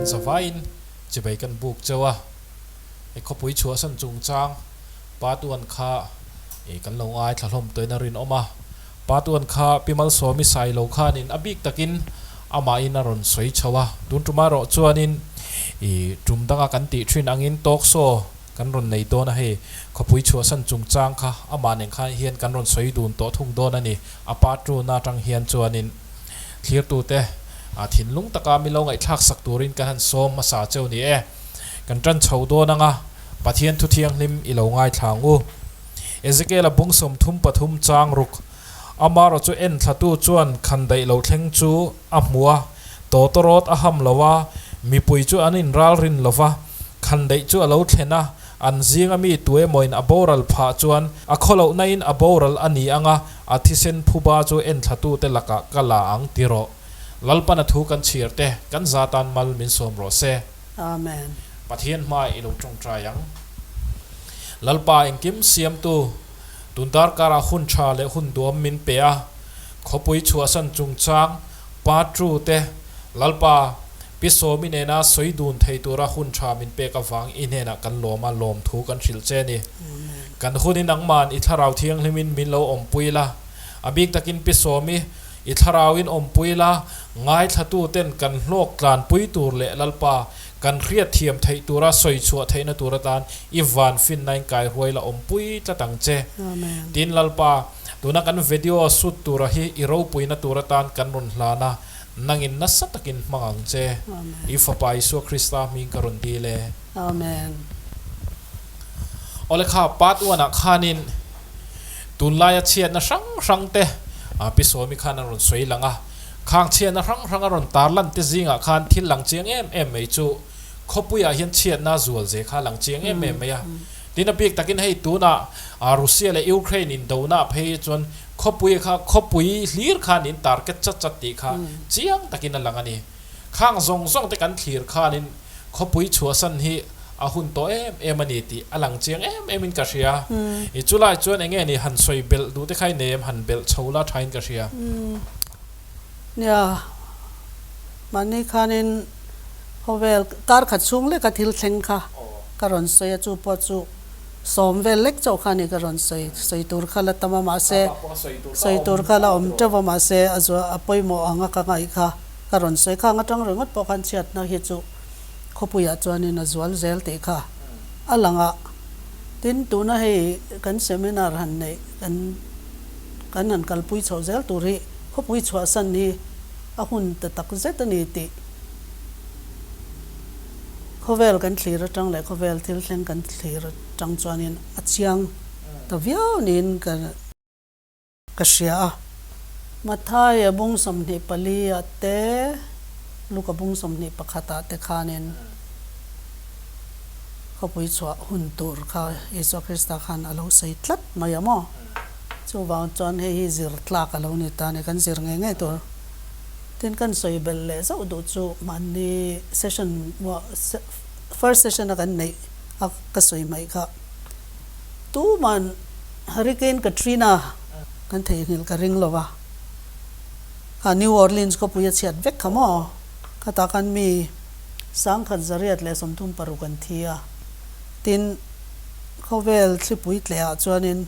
In zavaiin chibai kan buk cheu a, i khawpui chhuahsan chungchang Pa Tuan kha i kan lo ngaithla hlawm tawhin a rinawm a. Pa Tuan kha Pi Malsawmi Sailo khanin a bik takin amahin a rawn sawi chho a, tun tum erawh chuanin i tum danga kan tih thin angin talk show kan rawn nei dawn a, hei khawpui chhuahsan chungchang kha amah nen khan hian kan rawn sawi dun tawh thung dawn a ni. A pa tuna atang hian chuanin thlirtute thinlung taka mi lo ngaihthlak sak turin kan han sawm hmasa cheu ni e. Kan tan chho dawn anga Pathian thu thianghlim i lo ngaithla ang u. Ezekiel-a bung 33 chang ruk Amarawh chu enthlatu chuan khandaih lo thleng chu a hmu a, tawtawrawt a ham lo a, mipui chu an inralrin lo va, khandaih chu a lo thlen a, an zinga mi tuemawin a boral phah chuan a khawlohnain a boral a ni ang a, a thisen phuba chu enthlatute lakah ka la ang ti rawh. Lalpan a thu kan chhiar te, kan za tan mal min sawm rawh se. Amen. Pathian hmaah i lo tawngtai ang. Lalpa engkim siamtu. Tun darkarah hun tha leh hun duam min pe a, khawpui chhuahsan chungchang Patru te Lalpa Pi Sawmi nena sawi dun thei tura hun tha min pek avang i hnenah kan lawm a, lawmthu kan hrilh che ni. Kan hunin nangman i thlarau thianghlimin min lo awmpui la, a bik takin Pi Sawmi i thlarauin awmpui la, ngaithlatu ten kan hlawk tlanpui tur leh Lalpa Kan hriat thiam theih tura sawi chhuah theihna tur atan i van finnain kai huai la awmpui tlat ang che. Tin Lalpa, tuna kan video shoot tura hi i ropuina tur atan kan rawn hlan a, nangin nasa takin hmang ang che. I Fapa Isua Krista hming ka rawn dil e. Amen. Awle kha part one ah khanin tunlaia chhiatna hrang hrang te Pi Sawmi khan a rawn sawi lang a. Khang chhiatna hrang hrang a rawn tar lan te zingah khan thil lang chiang em em mai chu khawpuiah hian chhiatna zual ze kha a lang chiang em em mai a. Tin a bik takin hei tunah Russia leh Ukraine indona phei chuan khawpui kha khawpui hlir khan in target chat chat tih kha chiang takin a lang a ni. Khang zawng zawng te kan thlir khanin khawpui chhuahsan hi a hun tawh em em a ni tih a lang chiang em em in ka hria. I chulai chuan enge ni han sawi belh duh te kha i nei em han belh chho la thain ka hria. Nia, mahni khanin khawvel kar khat chhung leka thil thleng kha ka rawn sawi a, chu pawh chu sawm vel lek chauh kha ni ka rawn sawi, sawi tur kha la tam a mahse sawi tur kha la awm teuh a mahse a zuah a pawimawh ang a ka ngaih kha ka rawn sawi khang atang ringawt pawh khan chhiatna hi chu khawpuiah chuanin a zual zel tih kha a lang a. Tin, tuna hei kan seminar han neih kan kan han kalpui chhoh zel tur hi khawpui chhuahsan hi a hun ta tak zet a ni tih khawvel kan thlir atang leh khawvel thil thleng kan thlir atang chuanin a chiang ta viau niin ka Ka hria a. Mathaia bung 24 ah te, Luka bung 21 ah te khanin khawpui chhuah hun tur kha Isua Krista khan a lo sawi tlat mai a maw? Chuvang chuan hei hi zir tlak a lo ni ta a ni, kan zir ngei ngei tur. Tin, kan sawi belh leh zauh duh chu mahni session first session a kan neih a ka sawi hmaih kha tuman Hurricane Katrina kan theihnghilh ka ring lo va, kha New Orleans khawpui a chhiat vek kha maw? Khatah khan mi 1136 an thi a, tin khawvel thlipui tlehah chuanin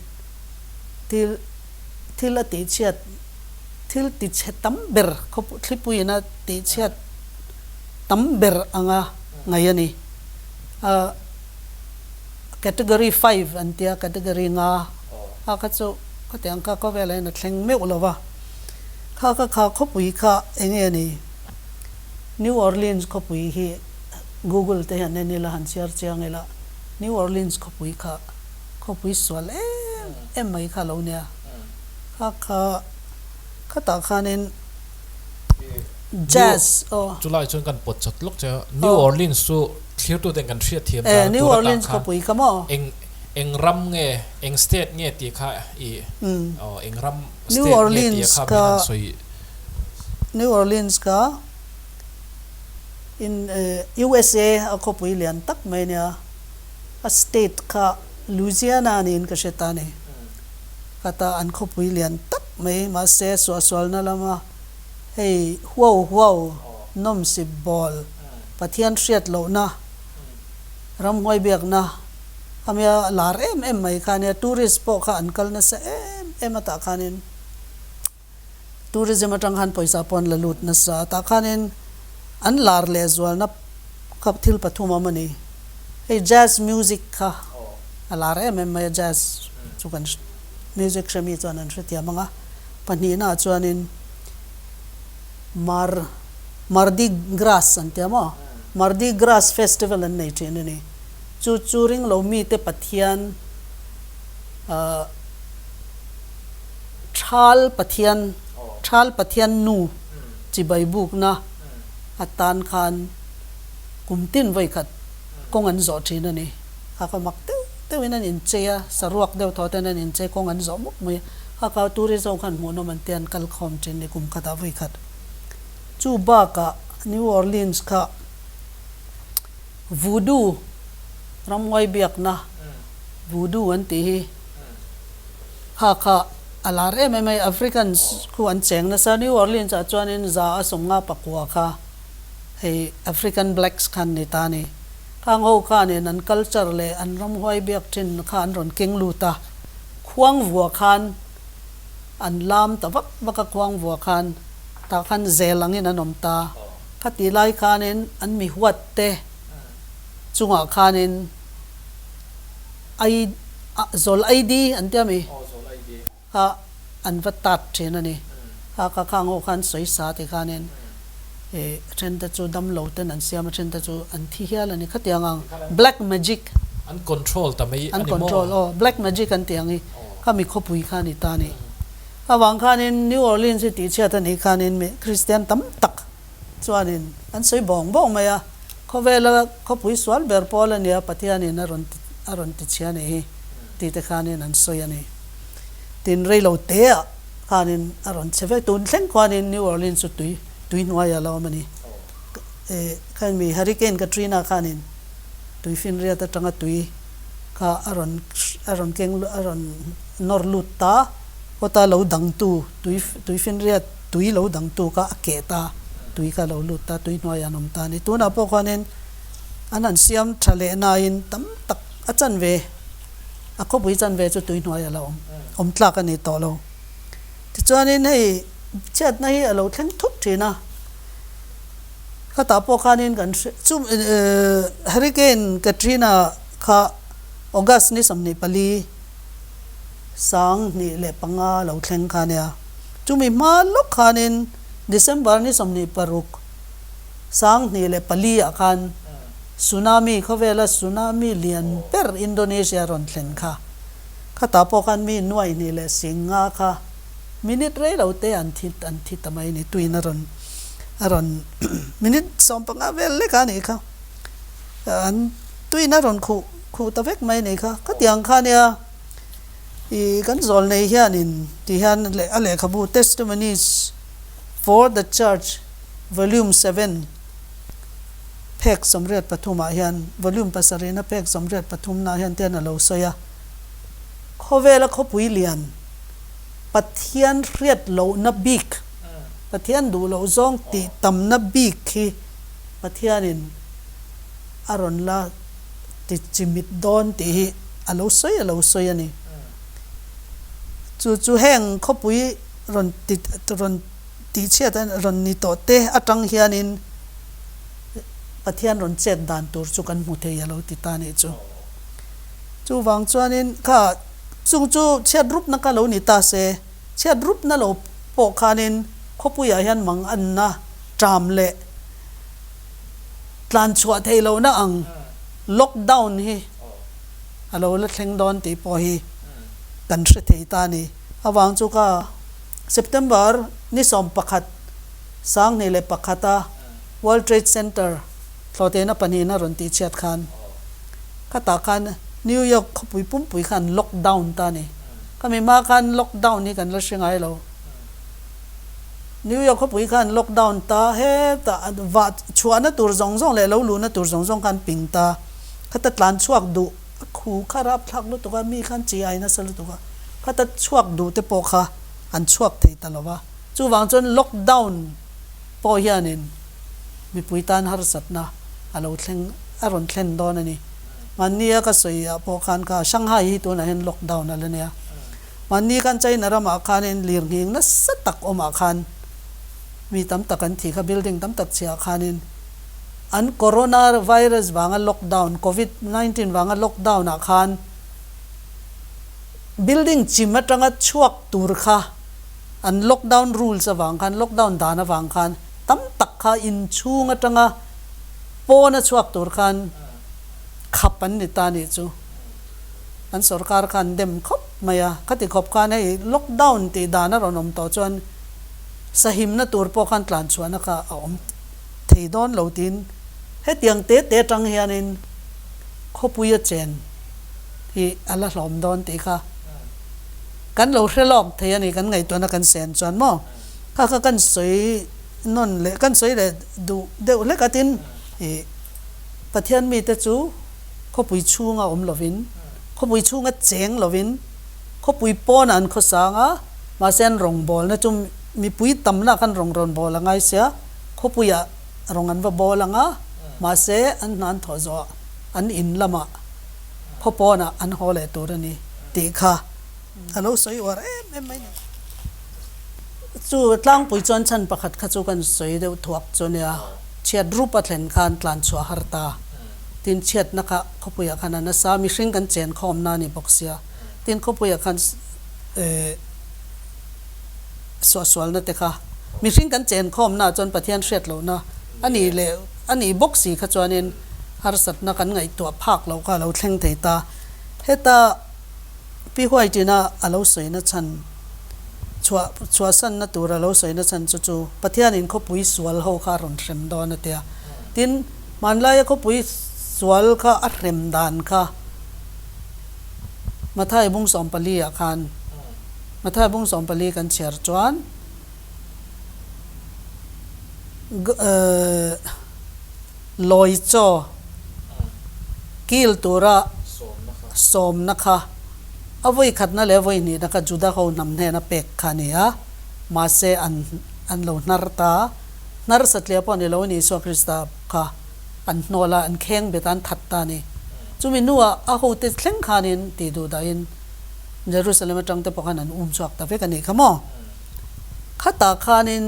thil thil a tihchhiat thil tichhe tam ber thlipuiin a tihchhiat tam ber anga ngaih a ni. A. Category five an tia, category nga kha kha chu khatiang kha khawvelah hian a thleng meuh lo va. Kha kha kha khawpui kha eng nge ni? New Orleans khawpui hi Google te hian en ila han chhiar chiang ila, New Orleans khawpui kha khawpui sual em em mai kha lo nia. Kha kha khatah khanin Jazz aw. Chulai chuan kan pawt chat lawk che a, New Orleans chu Thlirtu ten kan hriat thiam dan tur atang khan eng eng ram nge eng state nge tih kha i aw eng ram state nge tih kha min han sawi. New Orleans kha in USA a khawpui lian tak mai ania a state kha Louisiana niin ka hre ta ni khata an khawpui lian tak mai mahse suahsualna lama hei huau huau nawmsip bawl. Pathian hriat lohna, ramhuai biakna khamia lar em em mai kha ania, tourist pawh kha an kal nasa em em a tah khanin tourism atang khan pawisa pawh an la lut nasa a, tah khanin an lar lehzualna kha thil pathum a awm a ni. Hei jazz music kha a lar em em mai a, jazz chu kan music hre mi chuan an hrethiam ang a, pahnihnaah chuanin Mar Mardi Gras an tia maw? Mardi Gras festival an nei thin a ni. Chu chu ringlo mite Pathian ahh Thal Pathian Thal Pathian nu chibai bukna atan khan kum tin vawikhat kawng an zawh thin a ni. Kha kha mak deuh deuhin an inchei a, saruak deuh thaw ten an inchei kawng an zawh mup mai a. Kha kha tourist ho khan hmuhnawm an tia an kal khawm thin ni kum khatah vawikhat. Chu bakah New Orleans kha Voodoo ramnguai biakna Voodoo an tih hi kha kha a lar em em a, Africans khu an cheng nasa. New Orleans ah chuanin 159 kha hei African blacks khan ni ta a ni. Khang ho khanin an culture leh an ramhuai biak thin kha an rawn keng lut a, khuang vua khan an lam ta vak vak a, khuang vua khan tah khan zel angin an awm ta. Khatih lai khanin an mi huat te chungah khanin ai zawl aidi an tia mi? Kha an va tat thin a ni. Kha ka khang ho khan sawi sa ti khanin ih a then te chu damlo ten an siam a then te chu an thi hial a ni. Khatiang ang black magic. An control ta mai a ni maw? An control aw black magic an tih ang hi kha mi khawpui kha a ni ta a ni. Avang khanin New Orleans hi tihchhiat a nih khanin mi Kristian tam tak chuanin an sawi bawng bawng mai a. Khawvela khawpui sual ber pawl a nia Pathianin a rawn a rawn tichhia a nih hi tih te khanin an sawi a ni. Tin reilo teah khanin a rawn che vek. Tun thleng khuanin New Orleans chu tui tui hnuaiah a lo awm a ni. Eh khan mi Hurricane Katrina khanin tui finriat atanga tui kha a rawn a rawn keng a rawn nawr lut ta. Kawta lo dangtu tui tui finriat tui lo dangtu kha a keh ta. Tui kha a lo lut ta tui hnuaiah an awm ta a ni. Tunah pawh khuanin an han siam tha leh nain tam tak a chanve. A khawpui chanve chu tui hnuai a la awm, awm tlak a ni tawh lo. Tichuanin hei chhiatna hi a lo thleng thut thin a, khatah pawh khanin kan hre chu Hurricane Katrina kha August ni 24 2005 lo thleng kha nia. Chumi hma lawk khanin December ni 26 2004 ah khan Tsunami, khawvela tsunami lian ber Indonesia rawn thlen kha. Khatah pawh khan mi nuaih hnih leh sing nga kha minute rei lo te an thi an thi ta mai a ni. Tuin a rawn a rawn minute 15 vel lek a nih kha. An tuin a rawn khuh khuh ta vek mai a nih kha. Khatiang kha nia ih kan zawl nei hianin ti hian leh a lehkhabu Testimonies for the Church Volume 7 Phek 83 ah hian volume pasarihna phek 83 na hian tian a lo sawi a, Khawvela khawpui lian Pathian hriat lohna bik, Pathian duh loh zawng tih tamna bik hi Pathianin a rawn la ti chimit dawn tih hi a lo sawi a lo sawi a ni. Chu chu heng khawpui rawn ti rawn tihchhiat a rawn ni tawh te atang hianin Pathian rawn chet dan tur chu kan hmu thei a lo ti ta nih chu. Chuvang chuanin kha chung chu chhiat rupna kha lo ni ta se, chhiat rupna lo pawh khanin khawpuiah hian mang anna ṭam leh tlan chhuah thei lohna ang lockdown hi a lo la thleng dawn tih pawh hi kan hre thei ta a ni. Avang chu kha September ni 11 2001 a World Trade Center thlawhtehna pahnihna rawn tihchhiat khan khatah khan New York khawpui pumpui khan lockdown ta a ni. Khami hma khan lockdown hi kan la hre ngai lo. New York khawpui khan lockdown ta hetah vah chhuahna tur zawng zawng leh lo luhna tur zawng zawng khan ping ta. Khata tlan chhuak duh a khu kha rapthlak lutuk a, mi khan chi ai nasa lutuk a, khata chhuak duh te pawh kha an chhuak thei ta lo va. Chuvang chuan lockdown pawh hianin mipui tan harsatna a lo thleng a rawn thlen dawn a ni. Mahnia ka sawi ah pawh khan kha Shanghai hi tunah hian lockdown a la nia. Mahni khan China ramah khanin lirnghing nasa tak awmah khan mi tam tak an thi kha, building tam tak chhiah khanin an corona virus vanga lockdown, covid 19 vanga lockdown ah khan building chim atanga chhuak tur kha an lockdown rules avang khan, lockdown dan avang khan tam tak kha inchhung atanga pawna chhuak tur khan khap an ni ta nih chu. An sorkar khan dem khawp mai a, khati khawp khan hei lockdown tih dan a rawn awm tawh chuan sahimna tur pawh khan tlan chhuahna kha a awm thei dawn lo tiin hetiang te te atang hianin khawpui a chen hi a la hlawm dawn tih kha kan lo hre lawk thei a ni, kan ngaihtuahna kan sen chuan maw kha kha kan sawi nawn leh kan sawi leh duh deuh hlek a tin ih Pathian mite chu khawpui chhunga awm lovin, khawpui chhunga cheng lovin, khawpui pawnah an khawsang a, mahse an rawngbawlna chu mipui tamna khan rawng rawn bawl a ngai sia, khawpuiah rawng an va bawl ang a, mahse an hna an thawh zawhah an in lamah khaw pawnah an haw leh tur a ni tih kha a lo sawi uar em em mai ni. Chu tlangpui chuan chhan pakhat kha chu kan sawi deuh thuak chu a nia, chhiat rup a thlen khan tlan chhuah har ta. Tin chhiatna kha khawpuiah khan a nasa, mihring kan chen khawmna a ni bawk sia. Tin khawpuiah khan suahsualna te kha mihring kan chen khawmna chuan Pathian hriat lohna a nih leh a nih bawk si kha chuanin harsatna kan ngaihtuah phak loh kha a lo thleng thei ta. Heta Pi Huaiṭina a lo sawina chhan chhuah chhuahsanna tur a lo sawina chhan chu chu Pathianin khawpui sual ho kha a rawn hrem dawn a tia. Tin, hmanlaia khawpui sual kha a hrem dan kha Mathai bung 14 ah khan Mathai bung 14 kan chhiar chuan Lawi chaw kil tura sawmna kha a vawi khatna leh a vawi hnihna kha Juda ho hnam hnena pek kha a ni a, mahse an an lo hnar ta a, hnar satliah pawh ni lo in Isua Krista kha an hnawl a, an kheng bet a, an that ta a ni. Chumi hnuah a hote thleng khanin tih duh dahin Jerusalem atang te pawh khan an um chhuak ta vek a nih kha maw? Khatah khanin.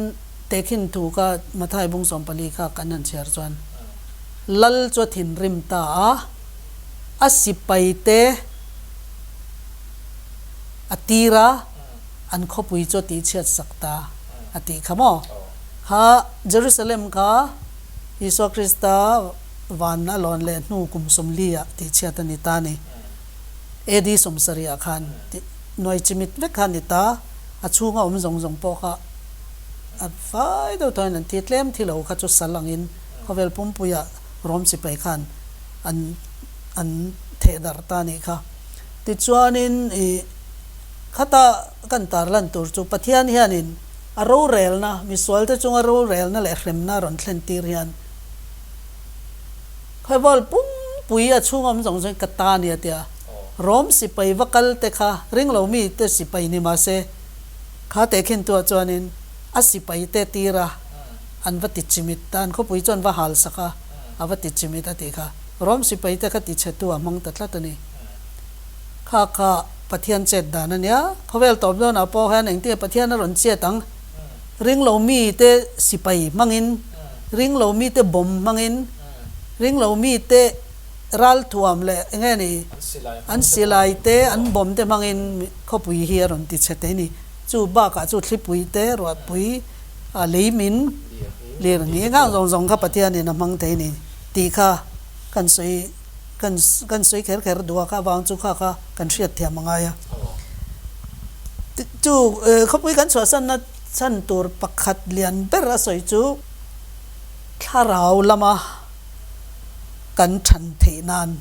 Tehkhin thu ka Mathai bung 14 kha kan han chhiar chuan Lal chu a thinrim ta a, a sipaite a tir a, an khawpui chu a tihchhiat sak ta a tih kha maw? Kha Jerusalem kha Isua Krista van a lawn leh hnu kum 40 ah tihchhiat a ni ta a ni. AD 70 ah khan nuai chimit vek kha a ni ta, a chhunga awm zawng zawng pawh kha A fai deuh tawhin an ti tlem thi lo kha chu sal angin khawvel pumpuiah Rom sipai khan an an theh darh ta anih kha. Tichuanin ih khata kan tarlan tur chu Pathian hianin a rorelna, misualte chunga rorelna leh hremna a rawn thlen tir hian khawvel pumpui a chhung awm zawng zawngin ka ta nia tia Rom sipai va kal te kha ringlo mite sipai ni mahse Kha tehkhin tuah chuanin a sipai te tir a, an va ti chimit ta, an khawpui chuan va hal sak a, a va ti chimit a tih kha. Rom sipai te kha ti chhe tu a hmang ta tlat a ni. Kha kha Pathian chet dan a nia, khawvel tawp dawnah pawh hian engtin nge Pathian a rawn chet ang? Ringlo mite sipai hmangin, ringlo mite bomb hmangin, ringlo mite ralthuam leh eng nge ni, an silai te, an bomb te hmangin khawpui hi a rawn ti chhe thei a ni. Chu bakah chu thlipui te, ruahpui, lei min, lir nge ngang zawng zawng kha Pathianin a hmang thei a ni tih kha kan sawi kan kan sawi kher kher duh a, kha avang chu kha kha kan hriat thiam a ngai a. Chu khawpui kan chhuahsanna chhan tur pakhat lian ber a sawi chu thlarau lama kan than theih nan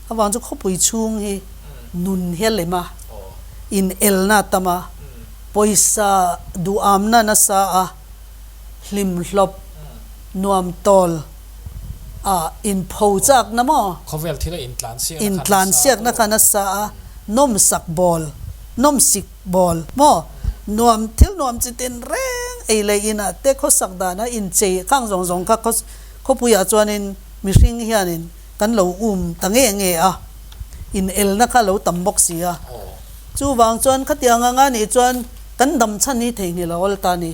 avang chu khawpui chhung hi nun hi a lem a, in elna a tam a, pawisa duhamna nasa a, hlim hlawp nuam tawl a in pho chak na maw? Khawvel thil a intlan siakna kha nasa a. Intlan siakna kha nasa a, nawmsak bawl, nawmsik bawl maw? Nuam thil nuam chi tin reng ei leh inah te khawsak dana inchei khang zawng zawng kha khawpuiah chuanin. mihring hianin kan lo um ta nge nge a, in elna kha lo tam bawk si a. Chuvang chuan khatiang anga nih chuan kan dam chhan hi theihnghilh a awl ta a ni.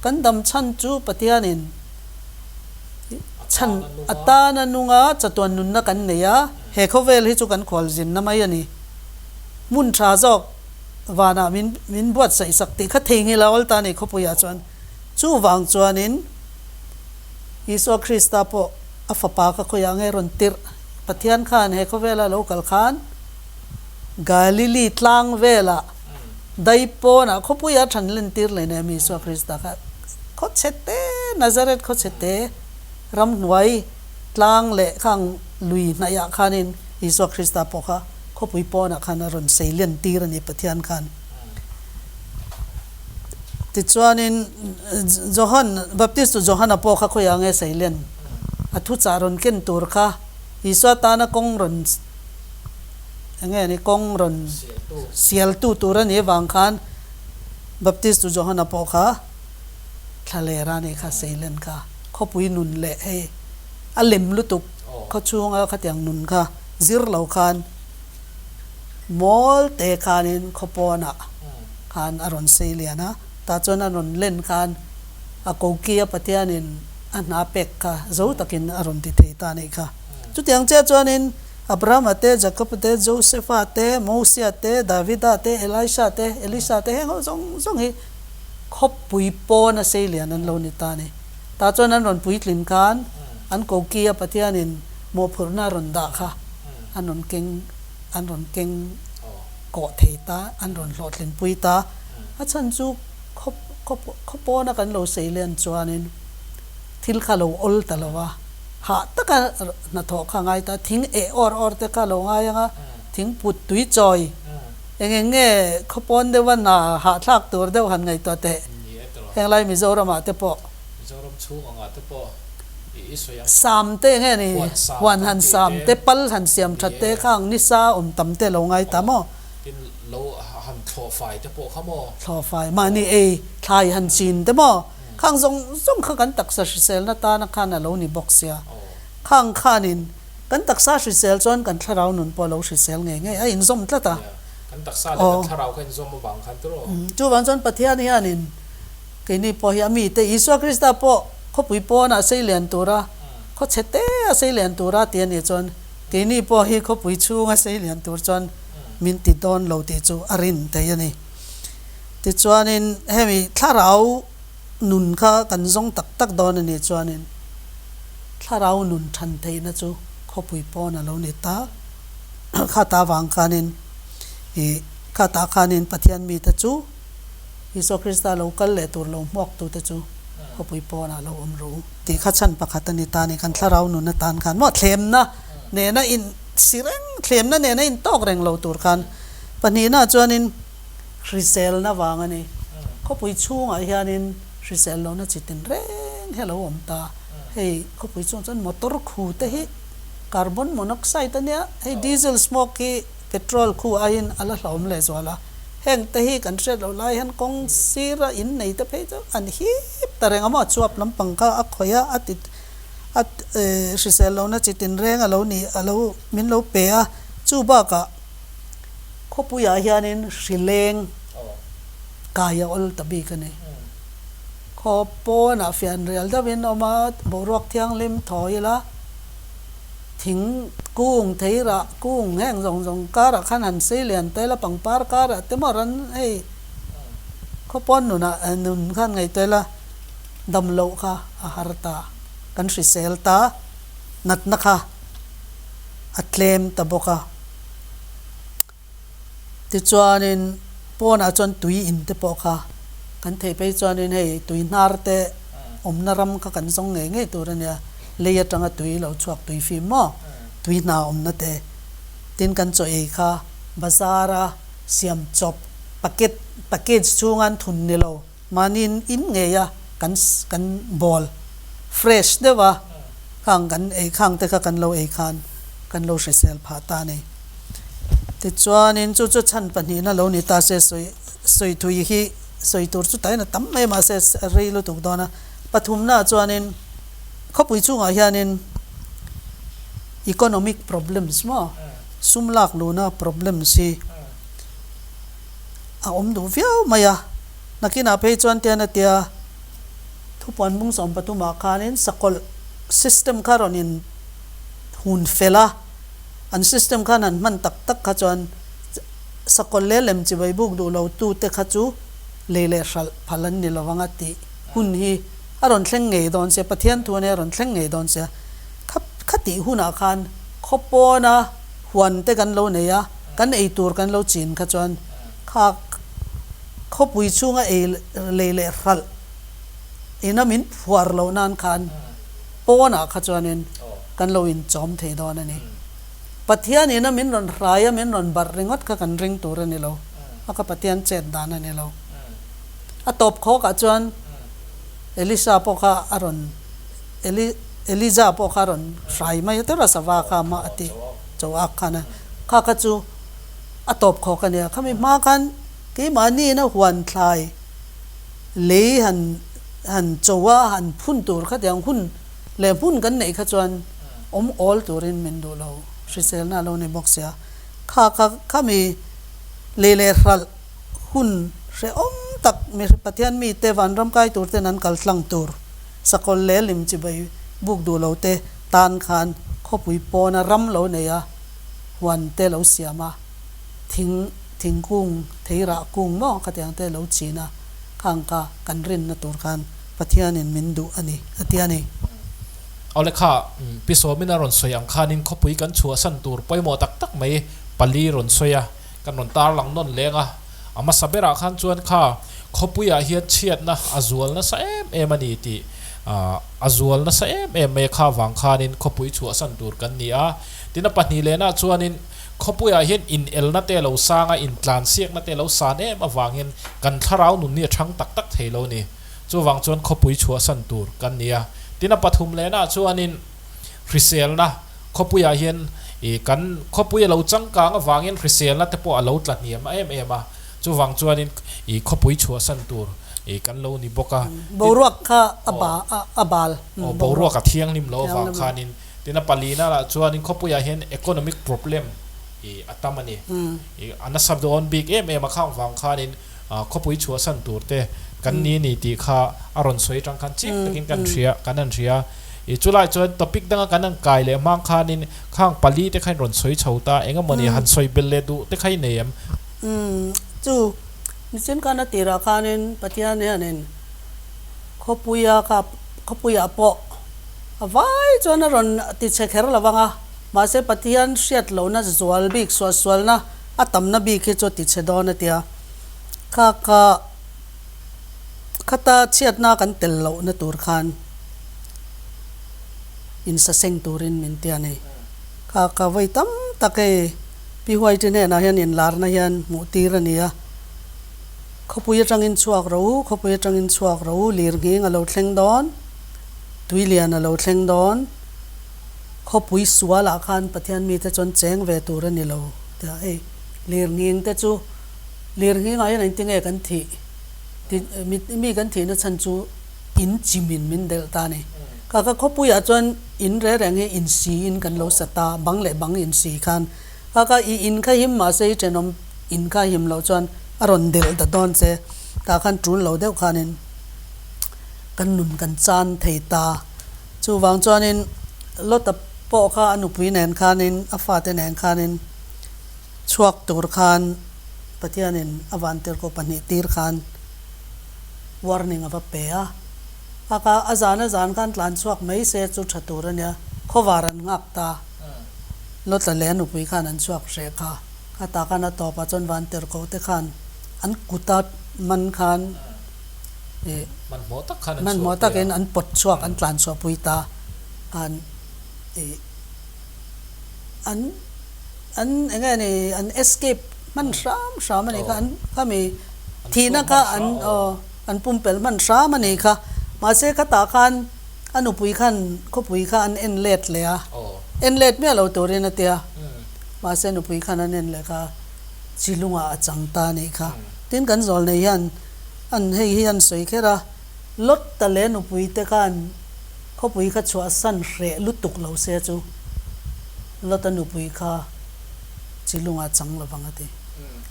Kan dam chhan chu Pathianin chhan atana nunga chatuan nunna kan nei a, he khawvel hi chu kan khualzinna mai a ni. Hmun tha zawk vanah min min buatsaih sak tih kha theihnghilh a awl ta a ni khawpuiah chuan. Chuvang chuanin Isua Krista pawh a fapa kha khawiah nge rawn tirh? Pathian khan he khawvela lo kal khan Galili tlang velah dai pawnah khawpuia than len tir leh nem Isua Krista kha khaw chhe te, Nazareth khaw chhe te ramhnuai tlang leh khang lui hnaihah khanin Isua Krista pawh kha khawpui pawnah khan a rawn sei len tir a ni Pathian khan. Tichuanin Johan, Baptist tu Johana pawh kha khawiah nge sei len? A thuchah rawn ken tur kha Isua tana kawng rawn eng nge ni kawng rawn sialtu tur a nih avang khan Baptist tu Johana pawh kha thla ler a nih kha sei len kha khawpui nun leh hei a lem lutuk khaw chhunga khatiang nun kha zir lo khan mawl te khanin khaw pawnah khan a rawn sei lian a, tah chuan a rawn len khan a koki a Pathianin a hna pek kha zo takin a rawn ti thei ta a nih kha. Chutiang chiah chuanin Abrahama te, Jakoba te, Josefa te, Mosia te, Davida te, Elisha te, Elisa te heng ho zawng zawng hi khawpui pawn a sei lian an lo ni ta a ni. Tah chuan an rawn puitlin khan an koki a Pathianin mawhphurhna a rawn dah kha an rawn keng an rawn keng kawh thei ta, an rawn hlawhtlinpui ta. A chhan chu khaw khaw khaw pawna kan lo sei len chuanin thil kha lo awl ta lo a, hah taka hnathawh kha a ngai ta, thing eh awr awr te kha a lo ngai ang a, thing put tui chawi eng eng nge khaw pawn deuha hna hahthlak tur deuh han ngaihtuah teh henglai Mizoramah te pawh. Mizoram chhung angah te pawh i sawi ang. Sam te eng nge ni? Huan han sam te, pal han siam that te khang nisa awm tam te lo ngai ta maw? Tin lo han thlawh fai te pawh kha maw? Thlawh fai, mahni ei thlai han chin te maw? Khang zawng zawng kha kan taksa hriselna tana khan a lo ni bawk sia. Khang khanin kan taksa hrisel chuan kan thlarau nun pawh a lo hrisel ngei ngei a inzawm tlat a. Kan taksa leh kan thlarau kha inzawm avang khan tiraw? Chuvang chuan Pathian hianin Keini pawh hi a mite Isua Krista pawh khawpui pawnah sei lian tura, khaw chhe te a sei lian tura ti a nih chuan keini pawh hi khawpui chhunga sei lian tur chuan min ti dawn lo tih chu a rin thei a ni. Tichuanin hemi thlarau nun kha kan zawng tak tak dawn a nih chuanin thlarau nun than theihna chu khawpui pawn a lo ni ta. Khata avang khanin ih khatah khanin Pathian mite chu Isua Krista lo kal leh tur lo hmuaktute chu khawpui pawnah lo awm ru tih kha chhan pakhat a ni ta a ni. Kan thlarau nun atan khan maw thlemna nena in si reng, thlemna nena in tawk reng lo tur khan pahnihna chuanin hriselna vang a ni. Khawpui chhungah hianin hrisel lohna chi tin reng hi a lo awm ta. Hei khawpui chhungah chuan motor khu te hi carbon monoxide a nia, hei diesel smoke hi petrol khu aiin a la hlauhawm lehzual a. Heng te hi kan hriat loh lai hian kawng sira in nei te phei chu an hip ta reng a maw, chuap lampang kha a khawih a, a ti a hrisel lohna chi tinreng a lo ni a lo min lo pe a, chu bakah khawpuiah hianin hrileng kai a awl ta bik a ni. Khaw pawnah fianrial deuhin a awm a, boruak thianghlim thaw ila. Thing kung, theirah kung heng zawng zawng karah khan han sei lian tel a, pangpar karah te maw ran hei khawpawn nunah nun khan ngaihtuah ila dam loh kha a har ta, kan hrisel ta, natna kha a tlem ta bawk a. Tichuanin pawnah chuan tui in te pawh kha kan theih phei chuanin hei tui hnar te awmna ram kha kan zawng ngei ngei tur a nia, lei atanga tui lo chhuak tui fim maw tui hna awmna te. Tin kan chaw ei kha bazar a siam chawp packet package chhunga an thun ni lo mahniin in ngei a kan kan bawl fresh deuh a khang kan ei khang te kha kan lo ei khan kan lo hrisel phah ta a ni. Tichuanin chu chu chhan pahnihna lo ni ta se sawi sawi thui hi sawi tur chu taina tam mai mahse a rei lutuk dawn a. Pathumnaah chuanin khawpui chungah hianin economic problems maw sum lak luhna problems hi a awm duh viau mai a. Nakinah phei chuan tian a tia thupuan bung 13 ah khanin sakawlh system kha rawn in hun fel a, an system khan han hman tak tak kha chuan sakawlh leh lem chibai buk duh lo tu te kha chu lei leh hralh phal an ni lo ang a tih hun hi a rawn thleng ngei dawn sia, Pathian thu ania a rawn thleng ngei dawn sia. Kha kha tih hunah khan khaw pawna huan te kan lo nei a, kan ei tur kan lo chin kha chuan kha khawpui chhunga ei lei leh hralh ina min phuar loh nan khan pawnah kha chuanin kan lo inchawm thei dawn a ni. Pathian ina min rawn hrai a, min rawn barh ringawt kha kan ring tur a ni lo, a kha Pathian chet dan a ni lo. A tawp khawkah chuan Elisa pawh kha a rawn Eli Elija pawh kha a rawn hrai mai a tera sava kha mah a ti cho ak khan a, kha kha chu a tawp khawk a nia. Khami hma khan keimahni ina huan thlai lei han han cho a, han phun tur kha tiang hun leh hmun kan neih kha chuan awm awl turin min duh lo, hriselna a lo ni bawk sia. Kha kha khami lei leh hralh hun hrehawm tak mi Pathian mite vanram kai tur ten an kal tlang tur sakawlh leh lim chibai buk duh lo te tan khan khawpui pawna ram lo nei a, huan te lo siam a, thing thingkung theirah kung maw khatiang te lo chin a, khang kha kan rinna tur khan Pathianin min duh a ni a ti a ni. Awle kha, Pi Sawmin a rawn sawi ang khanin khawpui kan chhuahsan tur pawimawh tak tak mai pali rawn sawi a, Kan rawn tarlang nawn leng a, a hmasa berah khan chuan kha khawpuiah hian chhiatna a zual nasa em em a ni tih a zual nasa em em mai a, kha vang khanin khawpui chhuahsan tur kan ni a. Tin a pahnih lehnah chuanin khawpuiah hian inelna te lo sang a, intlansiakna te lo san em avangin kan thlarau nun hi a chhang tak tak thei lo a ni. Chuvang chuan khawpui chhuahsan tur kan ni a. Tin a pathum lehnah chuanin hriselna Khawpuiah hian ih kan khawpui a lo changkang avangin hriselna te pawh a lo tla hniam em em a, chuvang chuanin ih khawpui chhuahsan tur ih kan lo ni bawk a. Boruak kha a ba a bal. Aw boruak a thianghlim lo avang khanin tin a palina lah chuanin khawpuiah hian economic problem ih a tam a ni. Ih a nasa dawn bik em em a khang vang khanin khawpui chhuahsan tur te kan ni ni tih kha a rawn sawi atang khan chiang takin kan hria kan han hria. I chulai chuan topic danga kan han kai leh hmang khanin khang pali te kha in rawn sawi chho ta, eng emawni han sawi bel leh duh te kha i nei em? Umm chu nichin khan a tirah khanin Pathian hianin khawpuia kha khawpuiah pawh a vai chuan a rawn ti chhe kher lo vang a, mahse Pathian hriat lohna zual bik suahsualna a tamna bik hi chu a ti chhe dawn a tia, kha kha khata chhiatna kan tel lohna tur khan. Insaseng turin min ti a ni. Kha ka vawi tam tak hei Pi Huaiti hnenah hian inlarna hian hmuh tir a ni a. Khawpui atangin chhuak ro u, khawpui atangin chhuak ro u, lir nghing a lo thleng dawn, tui lian a lo thleng dawn, khawpui sualah khan Pathian mite chuan cheng ve tur a ni lo tia hei lir nghing te chu lir nghingah hian engtinge kan thih ti mi kan thihna chhan chu In chimin min delh ta a ni. Ka ka khawpuiah chuan in re reng hi in si in kan lo sa ta, bang leh bang in si khan. Ka ka i in kha him mahse i thenawm in kha him loh chuan a rawn delh ta dawn che. Tah khan tul lo deuh khanin kan nun kan chan thei ta. Chuvang chuanin Lota pawh kha a nupui nen khanin a fate nen khanin chhuak tur khan Pathianin a vantirhkoh pahnih tir khan warning a va pe a, a ka a zan a zan khan tlan chhuak mai se chu tha tur a nia, khawvar an nghak ta, Lotla leh a nupui khan an chhuak hreh kha, kha tah khan a tawpah chuan Vantirhkoh te khan an kuta man khan ih hmanhmawh takin an pawt chhuak an tlan chhuah pui ta khan ih an an eng nge ni an escape hman hram hram a nih kha an khami thihna kha an aw an pumpelh hman hram a nih kha mahse khatah khan a nupui khan khawpui kha an en let leh a en let miah lo turin a tia mahse nupui khan an en leh kha chilungah a chang ta a nih kha tin kan zawl nei hian an hei hi an sawi kher a Lotta leh nupui te khan khawpui kha chhuahsan hreh lutuk lo se chu. Lota nupui kha chi lungah chang lovang a ti.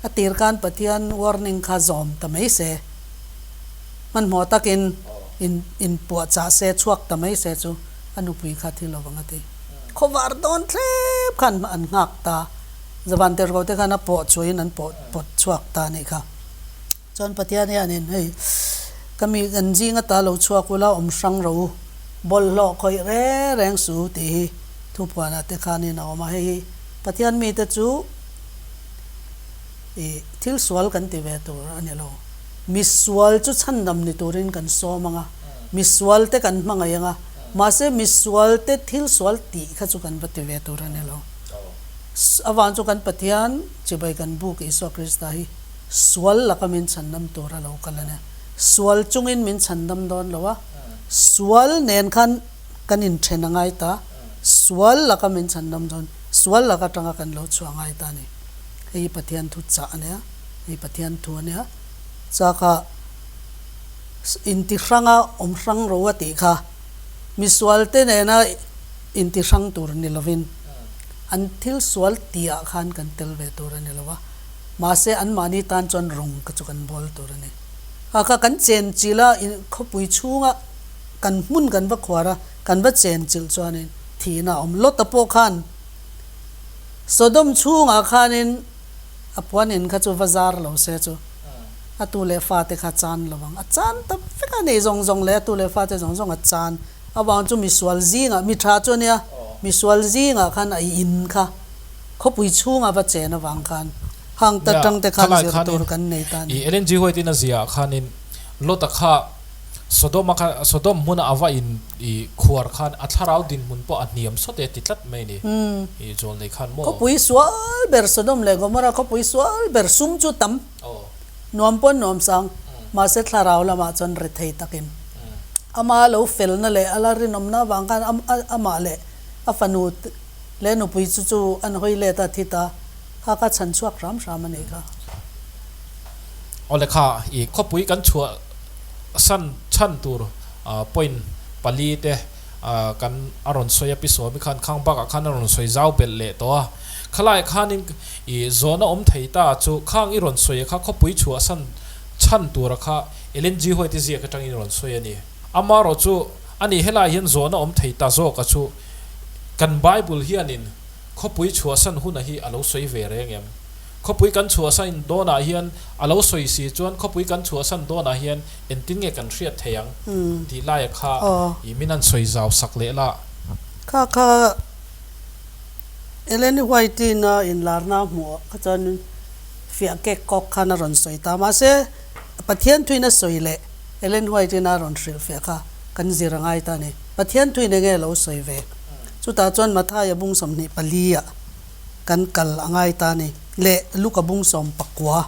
A tir khan Pathian warning kha zawm ta mai se, hmanhmawh takin in inpuahchah se, chhuak ta mai se chu a nupui kha thi lovang a ti. Khawvar dawn thlep khan an nghak ta, Zavan Terko te khan a pawh chhuahin an pawh pawt chhuak ta a nih kha. Chuan Pathian hianin hei ka mi kan zing ata lo chhuak ula awm hrang ro u, bawlhhlawh khawih reng reng su tih hi thupuanah te khanin a awm a, hei hi Pathian mite chu ih thil sual kan ti ve tur a ni lo. Misual chu chhandam ni turin kan sawm ang a, misual te kan hmangaih ang a, mahse misual te thil sual tih kha chu kan va ti ve tur a ni lo. Avang chu kan Pathian chibai kan buk Isua Krista hi Sual laka min chhandam tur a lo kal a nia. Sual chungin min chhandam dawn lo a, sual nen khan kan inthen a ngai ta, sual laka min chhandam dawn, sual laka atanga kan lo chhuah a ngai ta a ni. Hei hi Pathian thu chah a nia, hei Pathian thu a nia. Chaka intihranga awm hrang ro a tih kha misualte nena intihrang tur ni lovin an thil sual tihah khan kan tel ve tur a ni lo a. Mahse, anmahni tan chuan rawng ka chu kan bawl tur a ni. A kha kan chen chilh a, khawpui chhunga kan hmun kan va khuar a, kan va chen chilh chuanin thihna a awm. Lota pawh khan Sodom chhungah khanin a puan in kha chu va zar lo se chu a tu leh fate kha chan lo ang. A chan ta vek a, nei zawng zawng leh a tu leh fate zawng zawng a chan. Avang chu misual zingah, mi tha chu a nia, misual zingah khan a in kha. Khawpui chhunga va chen avang khan hang ta Nia, tang te khan khalai zir khanin tur kan nei ta a ni. I Ellen G. White in a ziah khanin Lota kha Sodom a kha Sodom hmuna a va in i khuar khan a thlarau dinhmun pawh a hniam sawt e ti tlat mai a ni. I zawl nei khan maw? Khawpui sual ber Sodom leh Gomorrah khawpui sual ber sum chu tam nuam pawn nuam sang mahse thlarau lamah chuan rethei takin ama lo felna leh a la rinawmna avang khan amah leh a fanu Le nupui chu chu an hawi let a thi ta kha ka chhan chhuak hram hram a nih kha. Awle kha i khawpui kan chhuah san chhan tur point pali te kan a rawn sawi a pi sawmi khan khang bakah khan a rawn sawi zau belh leh tawh a khalai khanin i zawhna awm thei ta chu khang i rawn sawi a kha khawpui chhuah san chhan tura kha Ellen G White i ziak atangin i rawn sawi a ni. Amaherawhchu ani helai hian zawhna awm thei ta zawk a chu Kan Bible hianin khawpui chhuahsan huna hi a lo sawi ve reng em? Khawpui kan chhuahsan dawnah hian a lo sawi si chuan khawpui kan chhuahsan dawnah hian engtin nge kan hriat thei ang tih laia kha i min han sawi zau sak leh la. Kha kha Ellen White-in a inlarna a hmuh kha chuan fiah kek kawk khan a rawn sawi ta. Mahse, Pathian thuin a sawi leh Ellen White-in a rawn hrilhfiah kha kan zir a ngai ta a ni. Pathian thuin enge a lo sawi ve? Chutah chuan Mathaia bung 24 ah kan kal a ngai ta a ni. Leh Luka bung 19.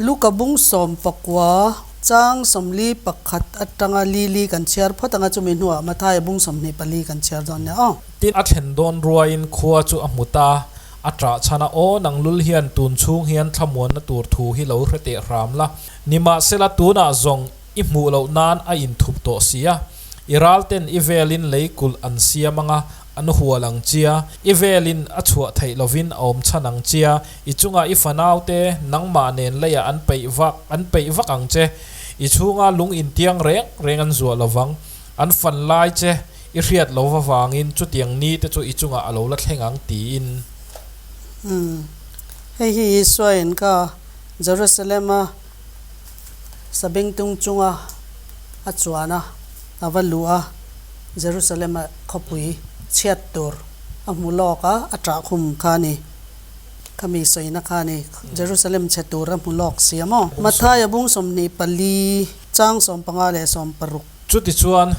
Luka bung 19 chang 41 atanga li li kan chhiar phawt anga chumi hnuah Mathaia bung 24 kan chhiar dawn nia aw. Tin, a thlen dawn ruaiin khua chu a hmu ta, a ṭah chhan a, Aw, nang lul hian tun chhung hian thlamuanna tur thu hi lo hre teh hram la. Nimahsela, tunah zawng I hmuh loh nan a inthup tawh si a, i ralten i velin lei kulh an siam anga an hual ang chia, i velin a chhuah theih lovin a awm chhan ang chia, i chunga i fanaute nangmah nen leiah an peih vak an peih vak ang che, i chhunga lung intiang reng reng an zuah lovang, an fan lai che i hriat lo avangin chutiang ni te chu i chungah a lo la thleng ang tiin. Umm, hei hi Isua in ka Jerusalem-a Sabengtung chunga a chuan a, a va luh a, Jerusalem-a khawpui chhiat tur a hmu lawk a, a ṭah khum kha a ni. Khami sawina kha a ni. Jerusalem chhe tur a hmu lawk si a maw? Mathaia bung 24, chang 15 leh 16. Chutichuan,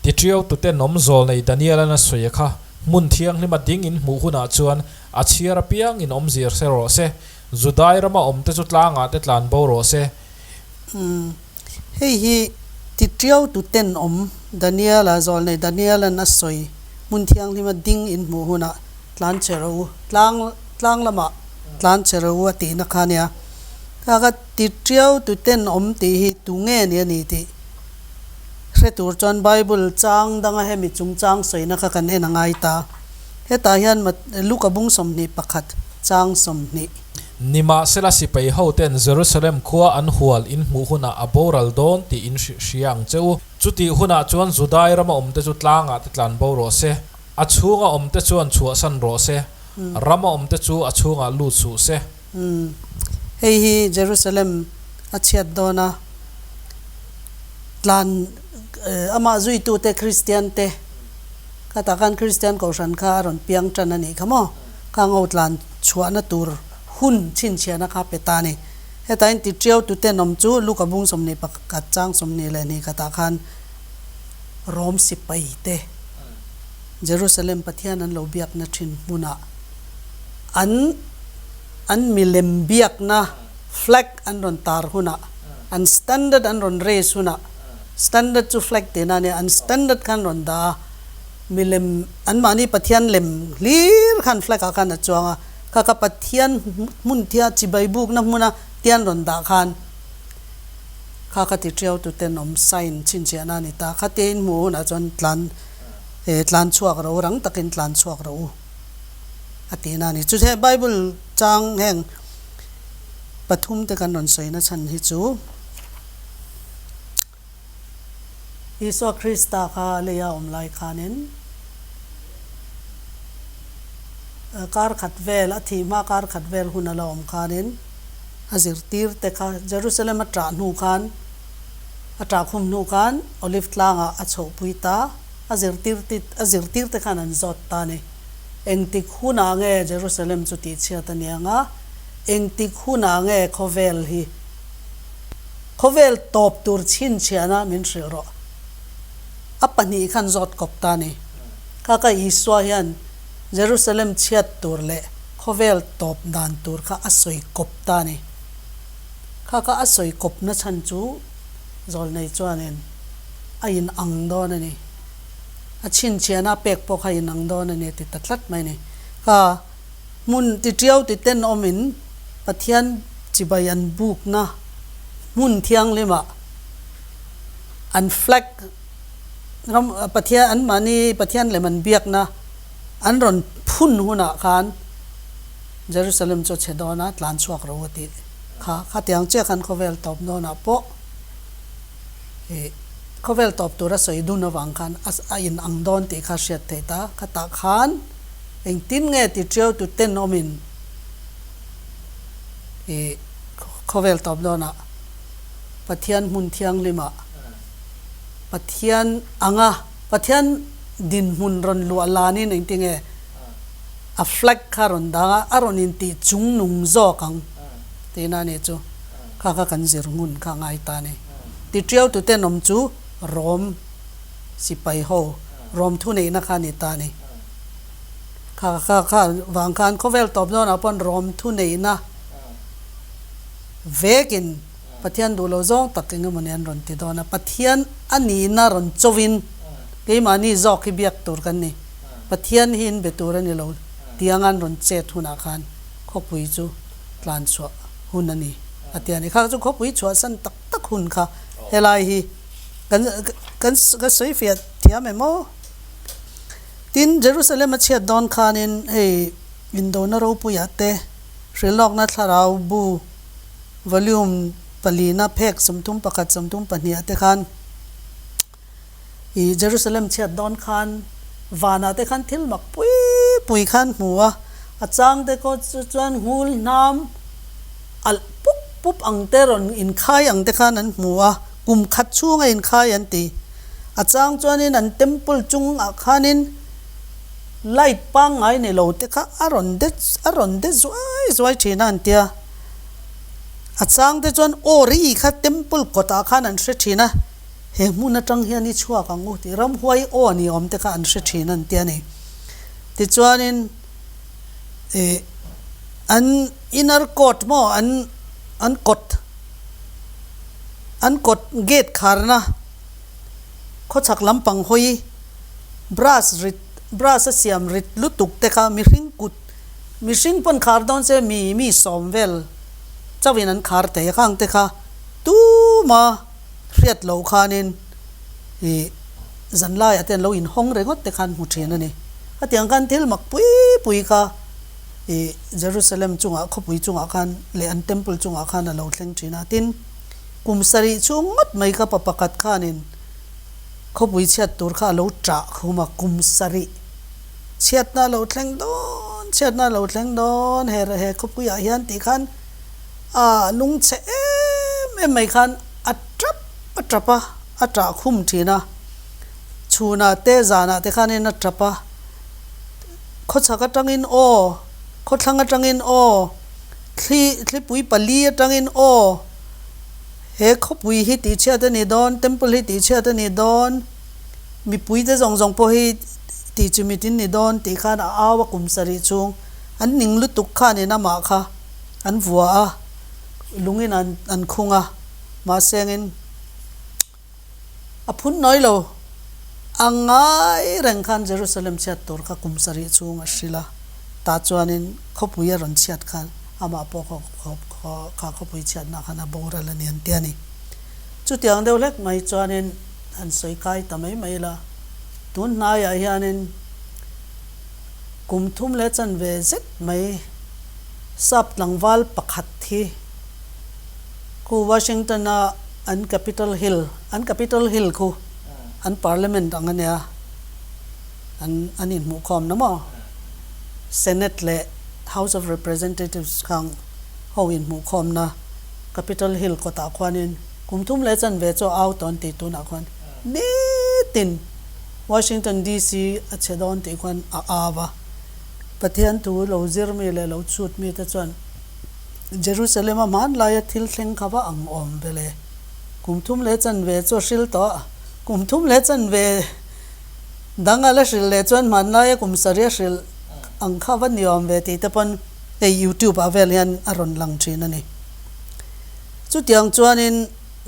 Tiṭiau tute nawm zawl nei Daniel-a'n a sawi a kha, hmun thianghlima ding in hmuh hunah chuan a chhiar apiang in awmzir se rawh se, Judai rama awmte chu tlangah te tlan bo rawh se. Umm, hei hi ti tiau tu ten awm Daniela, zawlnei Daniela'n a sawi hmun thianghlima ding in hmuh hunah tlan che rawh u, tlang tlang lamah tlan che rawh u a tihna kha nia. Kha kha ti tiau tu ten awm tih hi tu nge ni a ni tih hre tur chuan Bible chang danga hemi chungchang sawina kha kan en a ngai ta. Hetah hian Luka bung 21 chang 20. Nimahsela sipai hoten Jerusalem khua an hual in hmuh hunah a boral dawn tih in hria ang che u. Chutih hunah chuan Judai rama awmte chu tlangah te tlan bo rawh se, a chhunga awmte chuan chhuahsan rawh se, rama awmte chu a chhungah lut suh se. Hei hi Jerusalem a chhiat dawn a, tlan amah zuitute Kristiante khatah khan Kristian Kohhran kha a rawn piang tan a nih kha maw? Kha ngo tlan chhuahna tur hun chhinchhiahna kha pe ta a ni. Heta in ti tiau tu tenawm chu Luka bung 21 chang 22 khatah khan Rom sipai te Jerusalem Pathian an lo biakna thin hmunah an an milem biakna flag an rawn tar hunah an standard an rawn raise hunah standard chu flag tihna a nia an standard khan rawn dah a milem anmahni Pathian lem hlir khan flag ah khan a chuang a. Kha ka Pathian hmun thia chibai bukna hmuna tian rawn dah khan kha ka ti tiau tu tenawm sign chhinchhiahna a ni ta. Kha te in hmuh hunah chuan tlan eh tlan chhuak ro rang takin tlan chhuak ro u a tihna a ni. Chu he Bible chang heng pathum te kan rawn sawina chhan hi chu Isua Krista kha leia awm lai khanin kar khat vel, a thih hma kar khat vel hun a la awm khanin a zirtir te kha Jerusalem a ṭah hnu khan, a ṭah khum hnu khan Olive tlangah a chhohpui ta, a zirtir te a zirtir te khan an zawt ta a ni. Engtik hunah nge Jerusalem chu tihchhiat a niang a, engtik hunah nge khawvel hi Khawvel tawp tur chhinchhiahna min hrilh rawh. A pahnih khan zawt kawp ta ni. Kha ka Isua hian Jerusalem chhiat tur leh khawvel tawp dan tur kha a sawi kawp ta ni. Kha ka a sawi kawpna chhan chu zawlnei chuanin a in ang dawn a ni. A chhinchhiahna pek pawh kha in ang dawn a ni a ti ta tlat mai a ni. Kha Hmun ti tiau ti tenawmin Pathian chibai an bukna hmun thianghlimah an flag ram Pathian anmahni Pathian lem an biakna an rawn phun hunah khan Jerusalem chu a chhe dawn a, tlan chhuak ro a tih kha. Khatiang chiah khan khawvel tawp dawnah pawh ih khawvel tawp tura sawi dun avang khan a inang dawn tih kha hriat theih ta. Khatah khan. Engtin nge ti tiau tu tenawmin i khawvel tawp dawnah Pathian hmun thianghlimah Pathian anga Pathian dinhmun rawn luah lanin engtin nge a flag kha rawn dang a, a rawn intih chungnung zawk ang tihna a nih chu. Kha kha kan zir ngun kha ngai ta a ni. Ti tiau tu tenawm chu Rom sipai ho Rom thuneihna kha a ni ta a ni. Kha kha kha vang khan khawvel tawp zawnah pawn rawm thuneihna vekin Pathian duh lo zawng tak eng emaw ni an rawn ti dawn a, Pathian a nihna rawn chauhin keimahni zawk hi biak tur kan ni, Pathian hi in be tur a ni lo tiang an rawn chet hunah khan khawpui chu tlan chhuah hun a ni a ti a ni. Kha chu khawpui chhuahsan tak tak hun kha helai hi kan kan ka sawi fiah thiam em aw? Tin, Jerusalem a chhiat dawn khanin hei indona ropuiah te hrilhlawkna thlarau bu volume palina phek 31 32 ah te khan i Jerusalem chhiat dawn khan vanah te khan thil mak pui pui khan hmu a, a chang te kawt chu chuan nghul hnam alh pup pup ang te rawn inkhai ang te khan an hmu a, kum khat chhunga inkhai an ti. A chang chuanin an temple chungah khanin light pangngai ni lo te kha a rawn de a rawn de zuai zuai thin a an tia. A chang te chuan aw ri kha temple kawtah khan an hre thin a, he hmun atang hian i chhuak ang u tih ramhuai aw ni awm te kha an hre thin an tia ni. Tichuanin ih an inner court maw an an kawt an kawt gate kharna Khawchhak lampang hawi brass rit brass a siam rit lutuk te kha mihring kut mihring pawn khar dawn se mi mi sawm vel chauhin an khar thei a khang te kha tuma hriat loh khanin ih zanlaiah te an lo inhawng ringawt te khan hmu thin a ni. Khatiang khan thil mak pui pui kha ih Jerusalem chungah khawpui chungah khan leh an temple chungah khan a lo thleng thin a. Tin, kum sarih chhung ngawt mai kha pa pakhat khanin khawpui chhiat tur kha a lo ṭah khum a, kum sarih chhiatna a lo thleng dawn, chhiatna a lo thleng dawn he he khawpuiah hian tih khan a lungchhe em em mai khan a ṭap a ṭap a, a ṭah khum thin a. Chhunah te zanah te khanin a tap a, khawchhak atangin aw, khawthlang atangin aw, thli thlipui pali atangin aw, he khawpui hi tihchhiat a ni dawn, temple hi tihchhiat a ni dawn, mipui te zawng zawng pawh hi tihchimit in ni dawn tih khan a au a kum sarih chhung an ning lutuk khanin amah kha an vua a, lungin an an khung a, mahse angin. A phun nawi lo. A ngai reng khan Jerusalem chhiat tur kha kum sarih chhung a hrilh a, tah chuanin khawpui a rawn chhiat khan amah pawh kha khawpui chhiatna khan a boral a ni an ti a ni. Chutiang deuh hlek mai chuanin han sawi kai ta mai mai la, tun hnaiah hianin kum thum leh chanve zet mai sap tlangval pakhat hi Khu Washington-a an Capitol Hill, an Capitol Hill khu an Parliament ang a nia, an an inhmuhkhawm na maw? Senate leh House of Representatives khang ho inhmuhkhawmna Capitol Hill kawtah khuanin kum thum leh chanve chu a au tawn tih tunah khuan nitin Washington DC a che dawn tih khuan a au a. Pathian thu lo zir mi leh lo chhut mi te chuan Jerusalem-a hmanlaia thil thleng kha va ang awm ve le. Kum thum leh chanve chu a hril tawh a, kum thum leh chanve dang a la hril leh chuan hmanlaia kum sarih a hril ang kha va ni awm ve tih te pawn hei YouTube ah vel hian a rawn lang thin a ni. Chutiang chuanin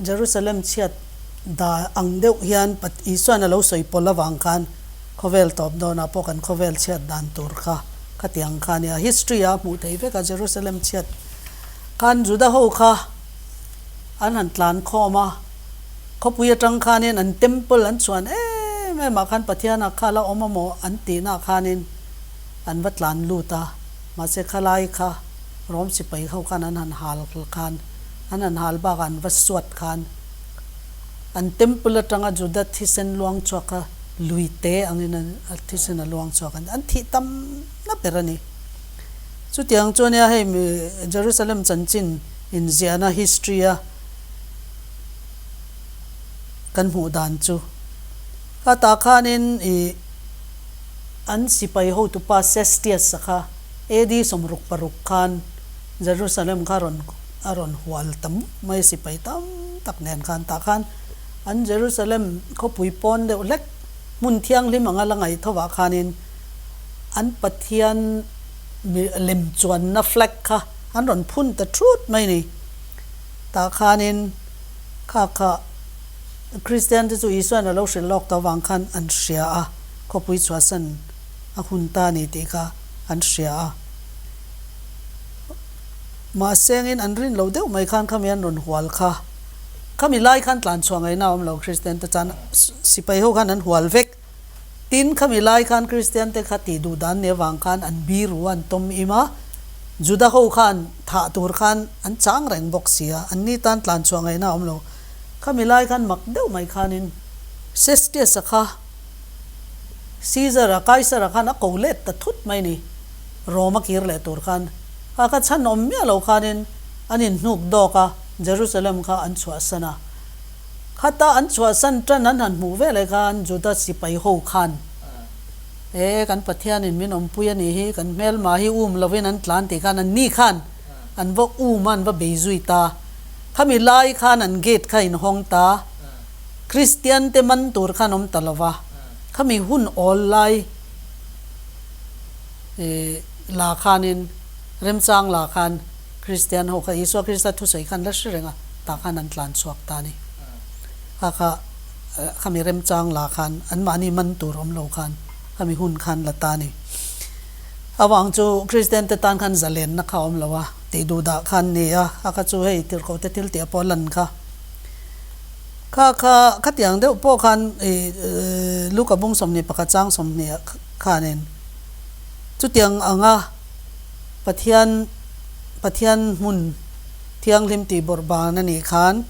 Jerusalem chhiat da ang deuh hian Isua'n a lo sawi pawlh avang khan Khawvel tawp dawnah pawh kan khawvel chhiat dan tur kha khatiang kha a nia. History ah hmuh theih vek a, Jerusalem chhiat khan Juda ho kha an han tlan khawm a, khawpui atang khanin an temple an chhuan em em ah khan Pathian ah kha la awm amaw an tihna ah khanin an va tlan lut a, mahse khalai kha Rom sipai ho khan an han hal khan an han hal bakah an va suat khan An temple atanga Juda thisen luang chhuak kha lui te angin a thisen a luang chhuak a ni. An thih tam na ber a ni. Chutiang chu ania hei Jerusalem chanchin inziahna history a kan hmuh dan chu. Kha tah khanin ih an sipai hotupa Cestius-a kha AD 66 khan Jerusalem kha rawn a rawn hual ta mup mai a, sipai tam tak nen khan tah khan an Jerusalem khawpui pawn deuh hlek hmun thianghlim anga la ngaih thovah khanin an Pathian lem chuanna flag kha an rawn phun ta thut mai ni. Tah khanin kha kha Kristian te chu Isuain a lo hrilh lawk ta avang khan an hria a, khawpui chhuahsan a hun ta a ni tih kha an hria a. Mahsengin an rin lo deuh mai khan khami an rawn hual kha. Khami lai khan tlan chhuah ngaihna a awm lo Kristian te chuan sipai ho khan an hual vek. Tin khami lai khan Kristian te kha tih duh dan nih avang khan an biru a an tawm im a, Juda ho khan thah tur khan an chang reng bawk si a, an ni tan tlan chhuah ngaihna a awm lo. Khami lai khan mak deuh mai khanin Cestius-a kha Caesar-a, Kaisar-a khan a ko let ta thut mai ni. Rome a kir leh tur khan kha kha chhan awm miah lo khanin an inhnuk dawk a, Jerusalem kha an chhuahsan a. Khata an chhuahsan tan an han hmuh veleh khan Juda sipai ho khan, E, kan Pathianin min awmpui a nih hi, kan hmelma hi um lovin an tlan tih khan an ni khan an va um a, an va bei zui ta. Khami lai khan an gate kha inhawng ta. Kristian te man tur khan awm ta lova, khami hun awl lai la khanin remchang la khan Kristian ho kha Isua Krista thusawi khan la hre reng a, tah khan an tlan chhuak ta a ni. Kha kha khami remchang la khan anmahni man tur awm lo khan khami hun khan la ta a ni. Avang chu Kristian te tan khan zalenna kha awm lo a, tih duh dah khan ni a, a kha chu hei tirhkoh te thil tih pawh lan kha. Kha kha khatiang deuh pawh khan ih Luka bung 21 chang 20 khanin. Chutiang anga Pathian Pathian hmun thianghlim tih bawrh ban a nih khan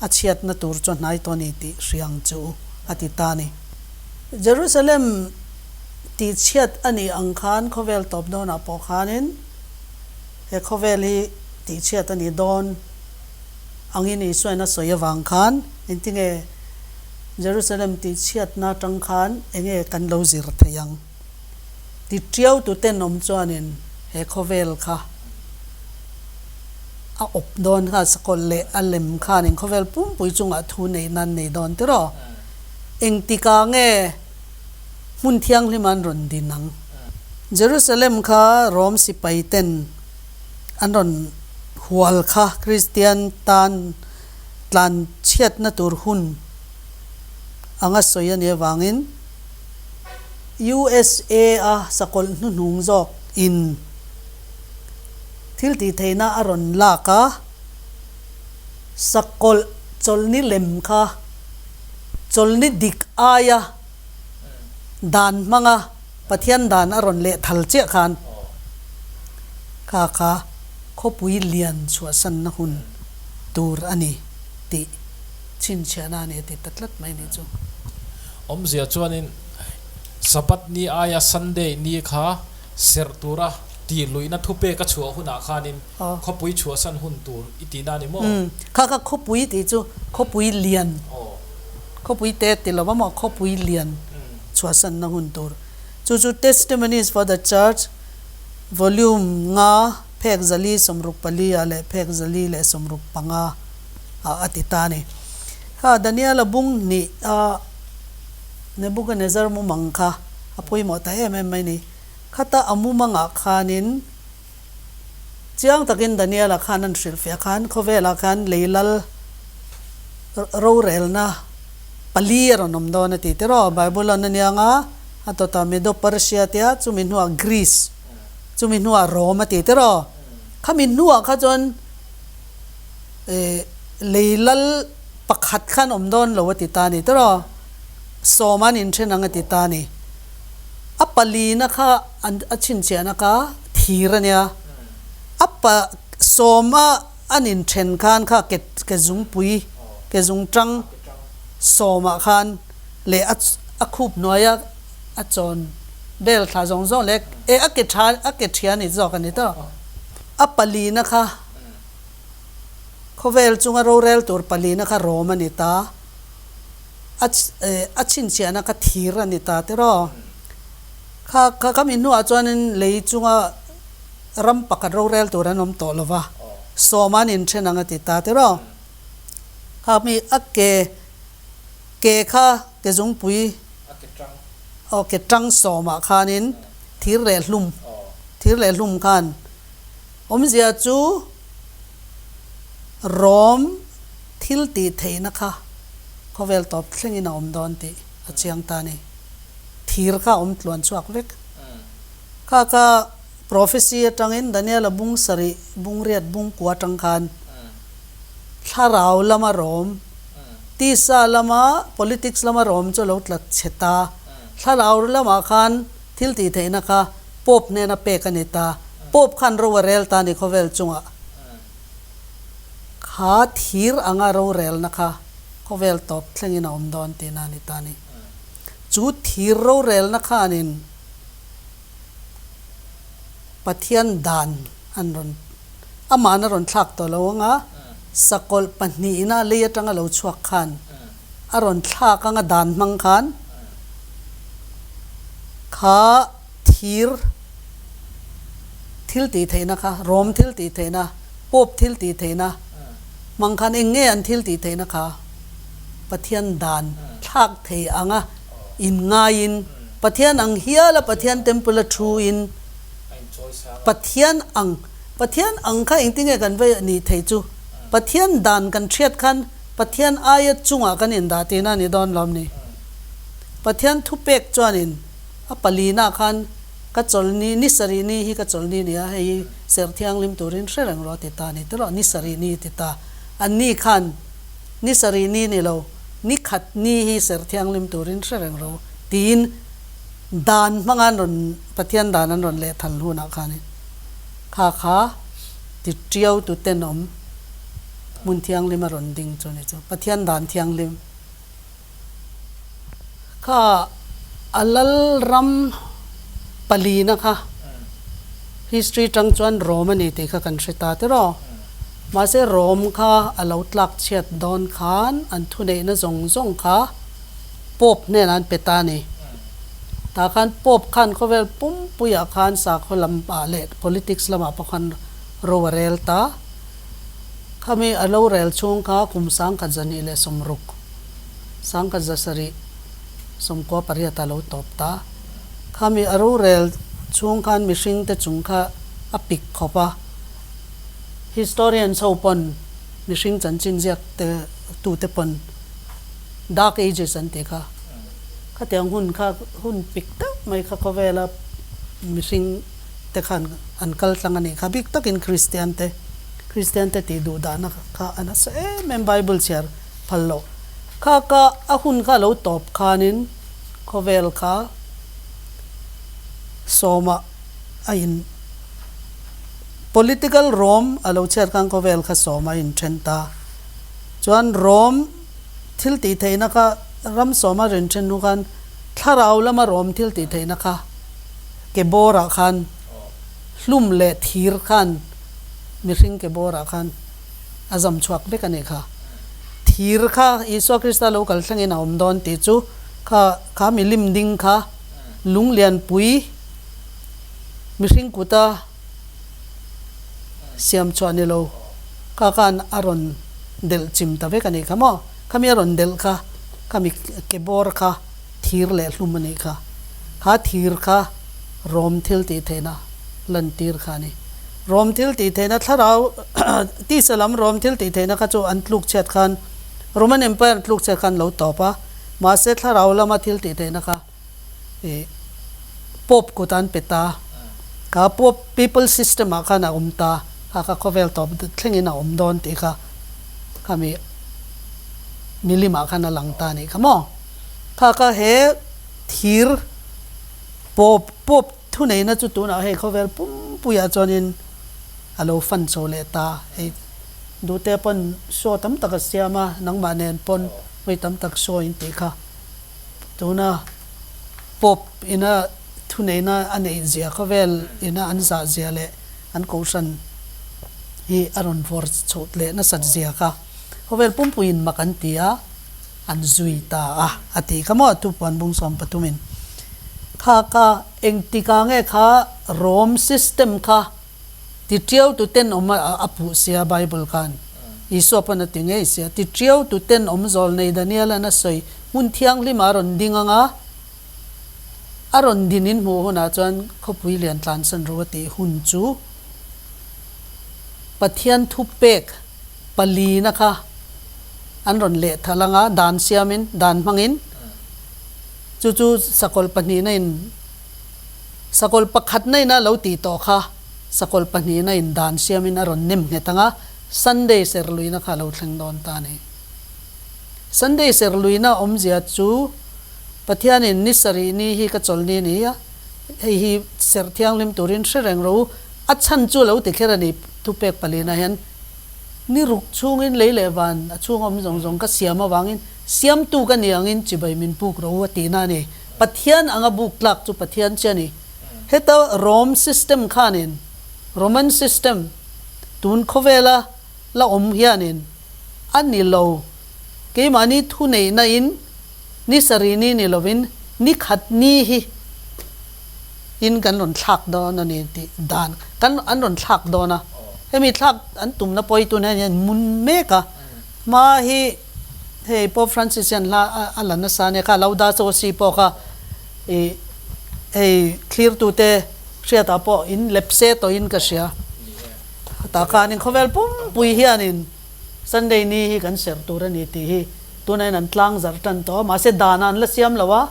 a chhiatna tur chu a hnai tawh a ni tih hria ang che u, a ti ta a ni. Jerusalem tih chhiat a nih ang khan khawvel tawp dawnah pawh khanin he khawvel hi tih chhiat a ni dawn angin Isuain a sawi avang khan engtinge Jerusalem tih chhiatna atang khan enge kan lo zir thei ang? Ti tiau tu tenawm chuanin he khawvel kha a awp dawn kha sakawlh leh a lem khanin khawvel pumpui chungah thu neih nan nei dawn tiraw? Engtikah nge hmun thianghlim an rawn din ang? Jerusalem kha Rom sipai ten an rawn hual kha Kristian tan tlan chhiatna tur hun anga sawi a nih avangin, USA a sakawlh hnuhnung zawk in thil tih theihna a rawn lak a, sakawlh chawlhni lem kha chawlhni dik aia dan hmanga Pathian dan a rawn leh thal chiah khan kha kha khawpui lian chhuahsanna hun tur a ni tih chhinchhiahna a ni a ti ta tlat mai ni chu. Awmzia chuanin Sabbath ni aia Sunday ni kha serh tura tih luihna thupek a chhuah hunah khanin khawpui chhuahsan hun tur i tihna a ni maw? Umm, kha kha khawpui tih chu khawpui lian, khawpui te ti lo va maw, khawpui lian chhuahsanna hun tur. Chu chu Testimonies for the Church Volume nga phek 464 ah leh phek 465 ah a ti ta a ni. Kha Daniela bung hnih a Nebuchadnezzar mumang kha a pawimawh ta em em mai ni. Khata a mumangah khanin chiang takin Daniela khan an hrilhfiah khan khawvelah khan lei lal rorelna pali a rawn awm dawn a ti tiraw. Bible-an a nia nga a tawtah Medo-Persia tia chumi hnuah Greece chumi hnuah Rome a ti tiraw. Khami hnuah kha chuan lei lal pakhat khan awm dawn lo a ti ta a ni tiraw? Sawma an inthen ang a ti ta a ni. A palina kha an a chhinchhiahna kha thir a nia. A pa sawma an inthen khan kha ke ke zungpui ke zungtang sawmah khan leh a a khup hnuaia a chawn bel thla zawng zawng leh e a ke tha a ke thian ni zawk a ni tiraw? A palina kha. Khawvel chunga rorel tur palina kha rawm a ni ta, a a chhinchhiahna kha thir a ni ta tiraw. Kha kha kha mi hnuah chuanin lei chunga ram pakhat rorel tur an awm tawh lo va, sawm an inthen ang a ti ta tiraw. Kha mi a ke ke kha ke zungpui aw ke tang sawmah khanin thir leh hlum thir leh hlum khan Awmzia chu Rom thil tih theihna kha khawvel tawp thlengin a awm dawn tih a chiang ta a ni. Thir kha a awm tluan chhuak vek. Kha kha prophecy atangin Daniela bung sarih, bung riat, bung kua atang khan thlarau lama Rom, tisa lama politics lama Rom chu a lo tla chhe ta. Thlarau lamah khan thil tih theihna kha Pope hnena pek a ni ta. Pope khan ro a rel ta ni khawvel chungah. Kha thir anga rorelna kha khawvel tawp thlengin a awm dawn tihna a ni ta ni. Chu thir rorelna khanin Pathian dan an rawn amahna rawn thlak tawh lo anga sakawlh pahnihna lei atanga lo chhuak khan a rawn thlak anga dan hmang khan kha thir thil tih theihna kha, Rom thil tih theihna, Pope thil tih theihna hmang khan eng nge an thil tih theihna kha Pathian dan thlak thei anga in ngaiin Pathian ang hiala Pathian temple a thu in Pathian ang Pathian ang kha engtinge kan va nih theih chu Pathian dan kan hriat khan Pathian aia chungah kan indah tihna a ni dawn lawm ni? Pathian thupek chuanin A palina khan ka chawlhni, ni sarih ni hi ka chawlhni ni a, hei hi serh thianghlim turin hre reng rawh a ti ta a ni. Tirawh ni sarih ni ti ta. An ni khan ni sarih ni ni lo, ni khat ni hi serh thianghlim turin hre reng rawh tiin Dan hmanga an rawn Pathian dan an rawn lehthal hunah khanin kha kha ti tiau tu tenawm hmun thianghlim a rawn ding chu ni chu Pathian dan thianghlim kha a lal ram palina kha history tang chuan Rome a ni tih kha kan hre ta tiraw mahse Rome kha a lo tlak chhiat dawn khan an thuneihna zawng zawng kha Pope hnenah an pe ta a ni. Tah khan Pope khan khawvel pumpuiah khan sakhaw lamah leh politics lamah pawh khan ro a rel ta. Khami a lo rel chhung kha kum 1260, 1798 a lo tawp ta. Khami a rorel chhung khan mihringte chung kha a pik khawp a. Historians ho pawn mihring chanchin ziak te tute pawn Dark Ages an tih kha. Khatiang hun kha hun pik deuh mai kha khawvela mihring te khan an kal tlang a nih kha. Bik takin Kristian te, Kristian te tih duh dahna kha a nasa em em Bible chhiar phal loh. Kha ka a hun kha lo tawp khanin khawvel kha sawmah a in political Rome a lo chhiat khan khawvel kha sawmah a inthen ta. Chuan Rome thil tih theihna kha ram sawma rin then hnu khan thlarau lama rawm thil tih theihna kha ke bawrah khan hlum leh thir khan mihring ke bawrah khan a zam chhuak vek a nih kha. Thir kha Isua Krista lo kal thlengin a awm dawn tih chu kha kha milim ding kha lung lianpui mihring kuta siam chhuah ni lo kha khan a rawn delh chim ta vek a nih kha maw? Khami a rawn delh kha, khami ke bawr kha thir leh hlum a nih kha. Kha thir kha rawm thil tih theihna lantir kha a ni. Rawm thil tih theihna thlarau tisa lam rawm thil tih theihna kha chu an tluk chhiat khan Roman Empire tluk chhiat khan lo tawp a, mahse thlarau lama thil tih theihna kha ih Pope kut an pe ta. Kha Pope people system ah khan a awm ta. Kha kha khawvel tawp thlengin a awm dawn tih kha khami milim ah khan a lang ta anih kha maw. Kha kha he thir Pope Pope thuneihna chu tunah hei khawvel pumpuiah chuanin a lo fan chho leh ta. Hei duhte pawn show tam tak a siam a, nangmah nen pawn vawi tam tak show in tih kha. Tuna Pope ina thuneihna a neih zia khawvel ina an zah zia leh an kohhran hi a rawn vawr chhoh leh nasat zia kha khawvel pumpuiin mak an ti a, an zui ta a, a tih kha maw Tupuan bung 13 in kha kha engtikah nge kha Rome system kha Ti tiau tu ten awm a puh sia Bible khan. Isua pawn a ti ngei sia. Ti tiau tu ten awm zawl nei Daniel an a sawi hmun thianghlim ah a rawn ding ang a, a rawn din in hmuh hunah chuan khawpui lian tlansan ro a tih hun chu Pathian thupek palina kha an rawn lehthal ang a, dan siamin, dan hmangin chu chu sakawlh pahnihna in Sakawlh pakhatna ina lo tih tawh kha sakawlh pahnihna in dan siamin a rawn nem nghet ang a, Sunday serluina kha a lo thleng dawn ta a ni. Sunday serluina awmzia chu Pathianin ni sarih ni hi ka chawlhni a ni a, hei hi serh thianghlim turin hre reng rawh u, a chhan chu a lo ti kher a ni thupek palina hian ni ruk chhungin lei leh van a chhung awm zawng zawng ka siam avangin siamtu ka ni angin chibai min puk rawh u a tihna a ni. Pathian anga buk tlak chu Pathian chiah a ni. Heta Rome system khanin, Roman system, tun khawvela la awm hianin a ni lo. Keimahni thuneihna in ni sarih ni ni lovin ni khat ni hi in kan rawn thlak dawn a ni tih dan kan an rawn thlak dawn a. Hemi thlak an tumna pawi tun hian hian mun mek a. Hma hi. Hei Pope Francis hian hla a la nasa ania kha Laudato Si pawh kha ih hei thlirtute hriatah pawh in lepse tawhin ka hria. Tah khanin khawvel pumpui hianin Sunday ni hi kan serh tur a ni tih hi tunah hian an tlang zarh tan tawh a, mahse dan an la siam lo a,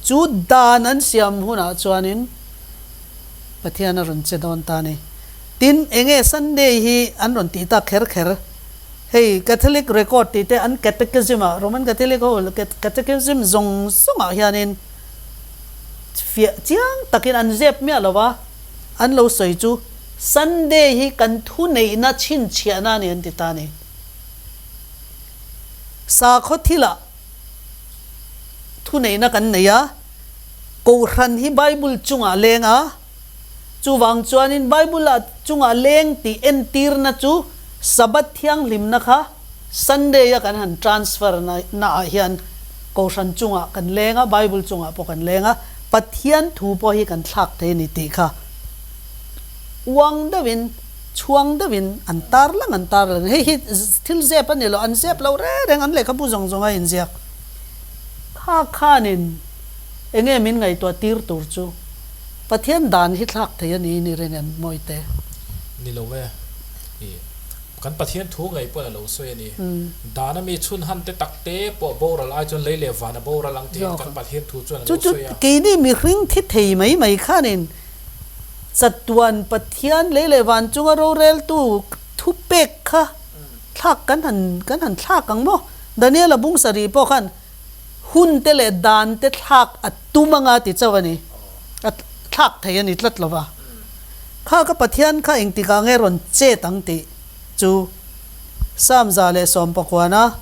chu dan an siam hunah chuanin Pathian a rawn che dawn ta a ni. Tin, enge Sunday hi an rawn tih tak kher kher? Hei Catholic record tih te an catechism ah Roman Catholic ho catechism zawng zawng ah hianin Fiah chiang takin an zep miah lo a, an lo sawi chu Sunday hi kan thuneihna chhinchhiahna a ni an ti ta a ni. Sakhaw thilah thuneihna kan nei a, Kohhran hi Bible chungah leng a, chuvang chuanin Bible-ah chungah leng tih entirna chu Sabbath thianghlimna kha Sunday-a kan han transfer naah hian Kohhran chungah kan leng a, Bible chungah pawh kan leng a, Pathian thu pawh hi kan thlak thei a ni tih kha uang deuhin, chhuang deuhin an tar lang an tar lang. Hei hi thil zep a ni lo, an zep lo reng reng, an lehkhabu zawng zawng a inziak. Kha khanin enge min ngaihtuah tir tur chu Pathian dan hi thlak thei a ni ni reng em Mawite? Ni lo e. Ih. Kan Pathian thu ngei pawhin a lo sawi a ni. Dan a mi chhun han te tak te pawh boral ai chuan lei leh van a boral ang tiin kan Pathian thu chuan a lo sawi a. Chu chu keini mihring thi thei mai mai khanin chatuan Pathian lei leh van chunga roreltu thu pek kha thlak kan han kan han thlak ang maw? Daniela bung sarih pawh khan hun te leh dan te thlak a tum anga ti chauh a ni. A thlak thei a ni tlat lo va. Kha ka Pathian kha engtikah nge rawn chet ang tih chu Psalm 119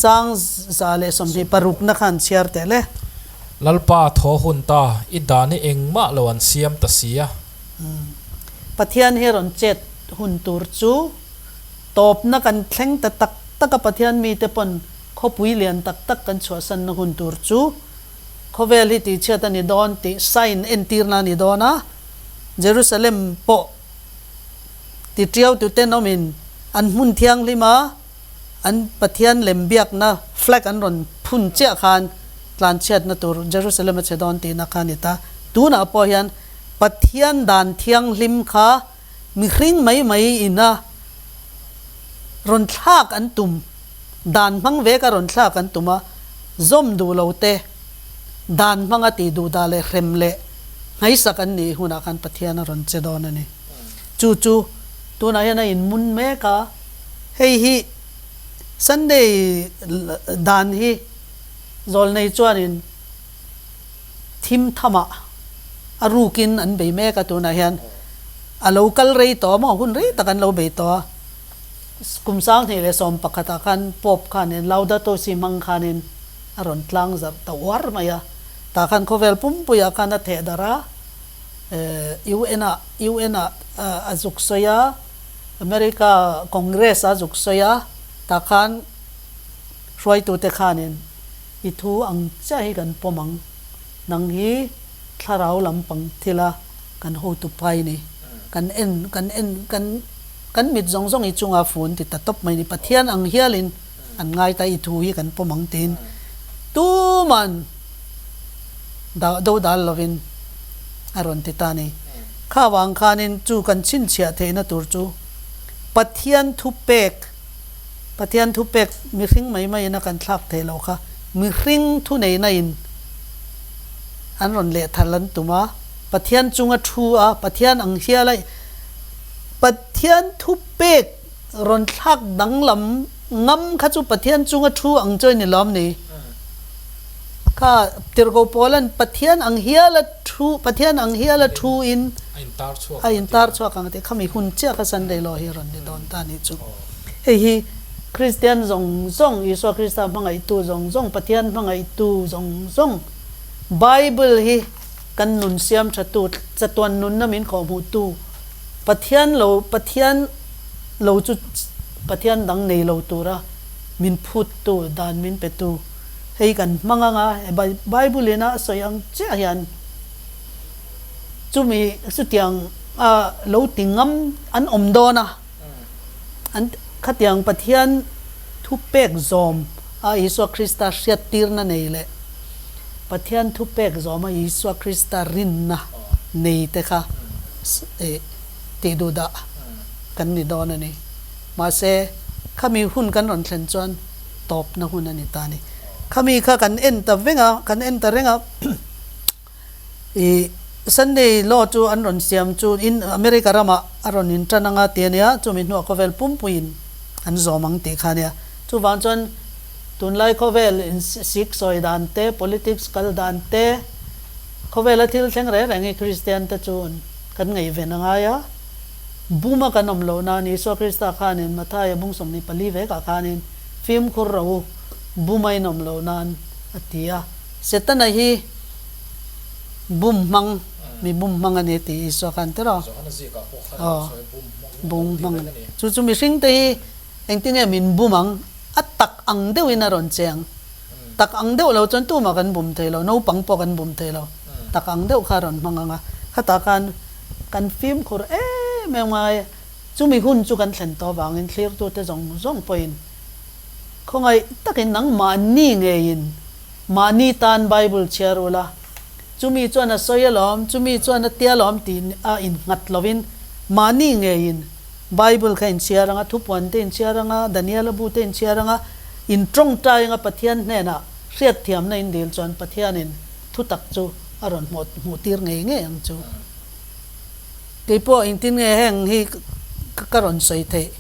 chang 126 na khan chhiar teh le. Lalpa thaw hun ta, i dan hi engmah lo an siam ta si a. Pathian hi rawn chet hun tur chu tawpna kan thleng ta tak tak a, Pathian mite pawn khawpui lian tak tak kan chhuahsanna hun tur chu khawvel hi tihchhiat a ni dawn tih sign entirna a ni dawn a. Jerusalem pawh ti tiau tuten awmin an hmun thianghlim a, an Pathian lem biakna flag an rawn phun chiah khan tlanchhiatna tur Jerusalem a chhe dawn tihna kha a ni ta. Tunah pawh hian Pathian dan thianghlim kha mihring mai mai ina rawn thlak an tum, dan hmang vek a rawn thlak an tum a, zawm duh lo te, Dan hmanga tih duhdah leh hrem leh ngaisak an nih hunah khan Pathian a rawn che dawn a ni. Chu chu tunah hian a inmun mek a, hei hi Sunday dan hi zawlnei chuanin thim thamah a rukin an bei mek a, tunah hian a lo kal rei tawh a maw, hun rei tak an lo bei tawh a, kum 2011 ah khan Pope khanin Laudato Si hmang khanin, a rawn tlang zarh ta uar mai a, tah khan khawvel pumpuiah khan a theh darh a, UN ah UN ah a zuk sawi a, America Congress a zuk sawi a, tah khan hruaitute khanin i thu ang chiah hi kan pawm ang, nang hi thlarau lampang thila kan hotu pai ni, kan en kan en kan kan mit zawng zawng i chunga fun ti ta tawp mai ni, Pathian ang hialin. An ngai ta i thu hi kan pawm ang tiin tuman do dal lovin a rawn ti ta a ni. Kha vang khanin chu kan chhinchhiah theihna tur chu Pathian thupek, Pathian thupek mihring mai maiin a kan thlak theih loh kha mihring thuneihna in an rawn lehthal an tum a, Pathian chunga thu a, Pathian ang hial a Pathian thupek Rawn thlak danglam ngam kha chu Pathian chunga thu ang chu a ni lawm ni? Kha Tirhkoh Paula'n Pathian ang hiala thu, Pathian ang hiala thu in a intar chhuak ang a ti. Khami hun chiah kha Sunday law hi a rawn ni dawn ta a nih chu. Hei hi Kristian zawng zawng, Isua Krista hmangaihtu zawng zawng, Pathian hmangaihtu zawng zawng, Bible hi kan nun siam thatu, chatuan nunna min khawhhmuhtu, Pathian lo, Pathian lo chu Pathian dang nei lo tura min phuttu, dan min petu hei kan hmang ang a, Bible in a sawi ang chiah hian chumi chutiang a lo ti ngam an awm dawn a, an khatiang Pathian thupek zawm a Isua Krista hriattirna nei leh Pathian thupek zawm a Isua Krista rinna nei te kha tih duh dah kan ni dawn a ni. Mahse, khami hun kan rawn thlen chuan tawpna hun a ni ta a ni. Khami kha kan en ta veng a, kan en ta reng a, ih Sunday law chu an rawn siam chu in America ramah a rawn in tan anga ti a nia, chumi hnuah khawvel pumpuiin an zawm ang tih kha a nia. Chuvang chuan tunlai khawvel in sik sawi dan te, politics kal dan te, Khawvela thil thleng reng reng hi Kristian te chu kan ngaihven a ngai a, buma kan awm loh nan Isua Krista khanin Mathaia bung 24 vekah khanin fimkhur ro u, buma in awm loh nan a ti a. Setana hi bum hmang, mi bum hmang a ni tih Isua khan ti rawh. Aw, bum hmang a ni. Chu chu mihring te hi engtinge min bum ang? A tak ang deuhin a rawn che ang. Tak ang deuh lo chuan tumah kan bum thei lo, naupang pawh kan bum thei lo. Tak ang deuh kha a rawn hmang ang a, khatah khan kan fimkhur em em ngai. Chumi hun chu kan thlen tawh avangin thlirtute zawng zawng pawhin khawngaih takin nangmahni ngeiin mahni tan Bible chhiar ula, chumi chuan a sawi alawm, chumi chuan a tia alawm tih a innghat lovin mahni ngeiin Bible kha inchhiar anga, thupuan te inchhiar anga, Daniela bu te inchhiar anga, in tawngtai anga Pathian hnenah hriatthiamna in dil chuan Pathianin thutak chu a rawn hmuh tir ngei ngei ang chu. Kei pawh engtin nge heng hi ka rawn sawi theih?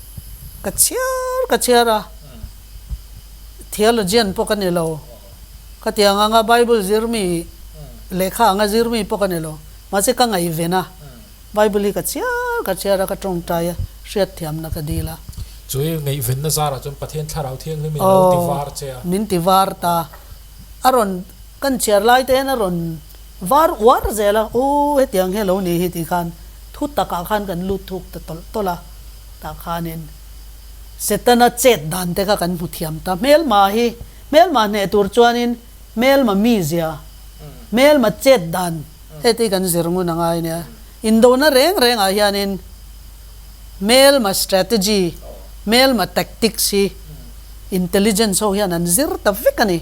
Ka chhiar ka chhiar a, theologian pawh ka ni lo, ka tiang anga Bible zir mi, lehkha anga zir mi pawh ka ni lo, mahse ka ngaihven a. Bible hi ka chhiar ka chhiar a, ka tawngtai a, hriatthiamna ka dil a. Chu i ngaihvenna zarah chuan Pathian Thlarau Thianghlimin a lo ti var che a. Aw, min ti var ta. A rawn, kan chhiar lai te hian a rawn var uar zel a, aw hetiang hi a lo ni hi tih khan thu takah khan kan lut thuk ta tawlh tawlh a, tah khanin Setana chet dan te kha kan hmu thiam ta. Hmelma hi, hmelma hneh tur chuanin hmelma mizia, hmelma chet dan, Heti kan zir ngun a ngai nia. Indona reng rengah hianin hmelma strategy, hmelma tactics hi intelligence ho hian an zir ta vek a ni.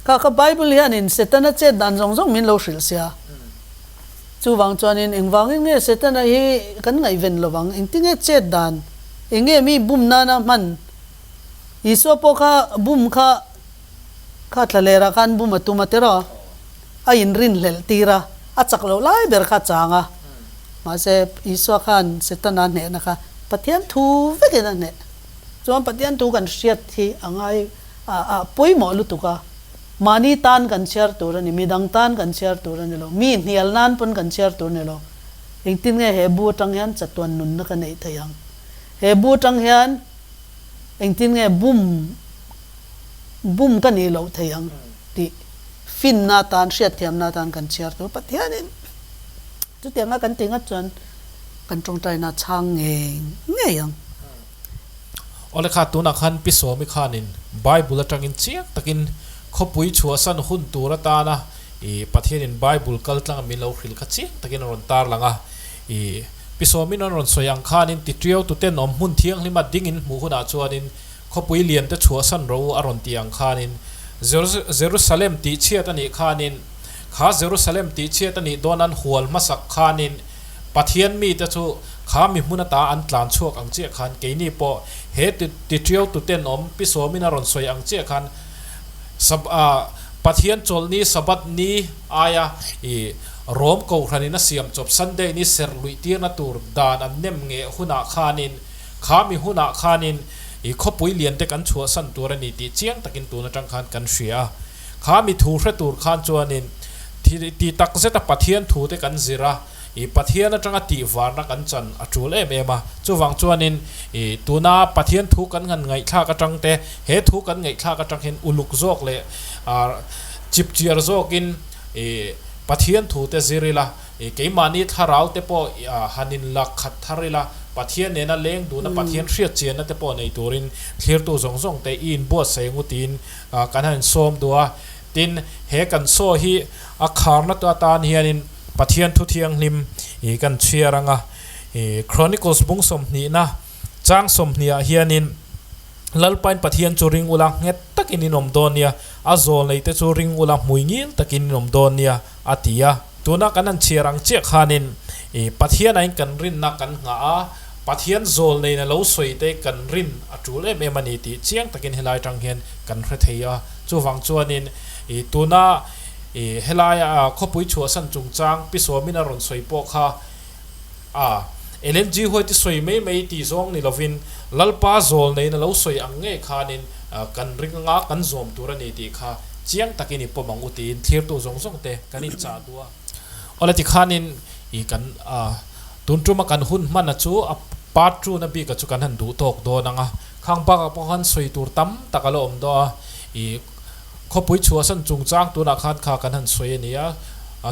Kha kha Bible hianin Setana chet dan zawng zawng min lo hrilh sia. Chuvang chuanin engvangin nge Setana hi kan ngaihven lovang, engtinge chet dan, enge mi bum nana hman, Isua pawh kha bum kha Kha thlalerah khan bum a tum a tiraw? A inrinhlelh tir a, a chak loh lai ber kha a chang a. Mahse, Isua khan Setana hnehna kha Pathian thu vekin a hneh. Chuan Pathian thu kan hriat hi a ngai a, a pawimawh lutuk a. Mahni tan kan chhiar tur a ni, midang tan kan chhiar tur a ni lo, mi hnial nan pawn kan chhiar tur a ni lo. Engtin nge he bu atang hian chatuan nunna ka neih theih ang? He bu atang hian engtin nge bum Bum ka nih loh thei ang tih finna atan, hriatthiamna atan kan chhiar tur. Pathianin chutianga kan ti ngat chuan kan tawngtaina a chhang ngei ngei ang. Awle kha tunah khan Pi Sawmi khanin Bible atangin chiang takin khawpui chhuahsan hun tur atana i Pathianin Bible kal tlanga min lo hrilh kha chiang takin a rawn tarlang a. I Pi Sawmin an rawn sawi ang khanin titriau tuten awm hmun thianghlima dingin hmuh hunah chuanin Khawpui lian te chhuahsan ro a rawn tih ang khanin, Jerusalem tih chhiat a nih khanin, kha Jerusalem tih chhiat a nih dawn an hual hmasak khanin, Pathian mite chu kha mi hmun ata an tlan chhuak ang chiah khan keini pawh he titriau tuten awm pi sawmin a rawn sawi ang chiah khan Pathian chawlhni Sabbath ni aia i Rom Kohhranin a siam chawp Sunday ni serh luih tirna tur dan an nem ngeh hunah khanin Kha mi hunah khanin i khawpui lian te kan chhuahsan tur a ni tih chiang takin tun atang khan kan hria a. Kha mi thu hre tur khan chuanin thi ti tak zeta Pathian thu te kan zir a, i Pathian atanga tih varna kan chan a tul em em a. Chuvang chuanin i tuna Pathian thu kan han ngaihthlak atang te, he thu kan ngaihthlak atang hian uluk zawk leh chipchiar zawkin i Pathian thu te zir ila, I keimahni thlarau te pawh han in lak khat thar ila, Pathian nena leng duhna Pathian hriat chianna te pawh nei turin thlirtu zawng zawng te i inbuatsaih ngutin kan han insawm duh a. Tin, he kan saw hi a kharna te atan hianin Pathian thu thianghlim i kan chhiar anga Chronicles bung sawmhnihna chang sawmhnihah hianin Lalpain Pathian chu ring ula nghet takin in awm dawn nia, a zawl nei te chu ring ula hmui ngil takin in awm dawn nia a ti a. Tuna kan han chhiar ang chiah khanin i Pathianain kan rinna kan nghah a, Pathian zawl neina lo sawi te kan rin a tul em em a ni tih chiang takin helai atang hian kan hre thei a. Chuvang chuanin i tuna i helaia khawpui chhuahsan chungchang Pi Sawmin a rawn sawi pawh kha a, LNG huaite sawi mai mai tih zawng ni lovin Lalpa zawl neina lo sawi ang ngei khanin kan ring anga kan zawm tur a ni tih kha Chiang takin i pawm ang u tiin thlirtu zawng zawng te kan inchah duh a. Awle tikhanin i kan tun tuma kan hun hman a chu a part two na bik a chu kan han duh tawk dawn ang a. Khang bakah pawh khan sawi tur tam tak a la awm dawn a. I khawpui chhuahsan chungchang tunah khan kha kan han sawi a ni a.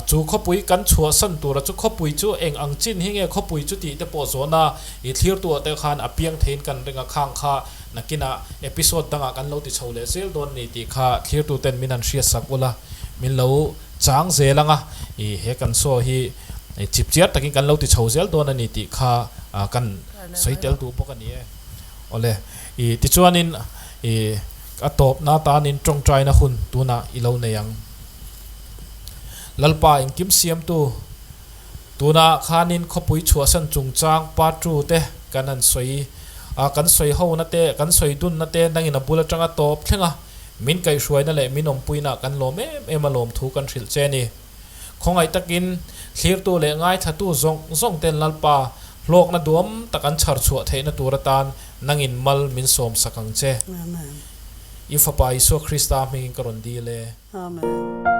Chu khawpui kan chhuahsan tura chu khawpui chu eng ang chin hi nge khawpui chu tih te pawh zawhna i thlirtuah te khan a piang theiin kan ring a. Khang kha Nakinah episode dangah kan lo ti chho leh zel dawn ni tih kha thlirtuten min han hriatsak ula, min lo chang zel ang a, i he kan show hi chipchiar takin kan lo ti chho zel dawn a ni tih kha kan sawi tel duh bawk a ni e. Awle, i tichuanin i a tawpna tanin tawngtaina hun tunah i lo nei ang. Lalpa engkim siamtu Tunah khanin khawpui chhuahsan chungchang part two te kan han sawi a, kan sawi hona te, kan sawi dunna te nangin a bul atanga tawp thleng a, min kaihhruaina leh min awmpuina kan lawm em em a lawm thu kan hrilh che a ni. Khawngaih takin thlirtu leh ngaithlatu zawng zawng ten Lalpa hlawkna duam tak an chhar chhuah theihna tur atan nangin mal min sawm sak ang che. Amen. I Fapa Isua Krista hmingin ka rawn dil e. Amen.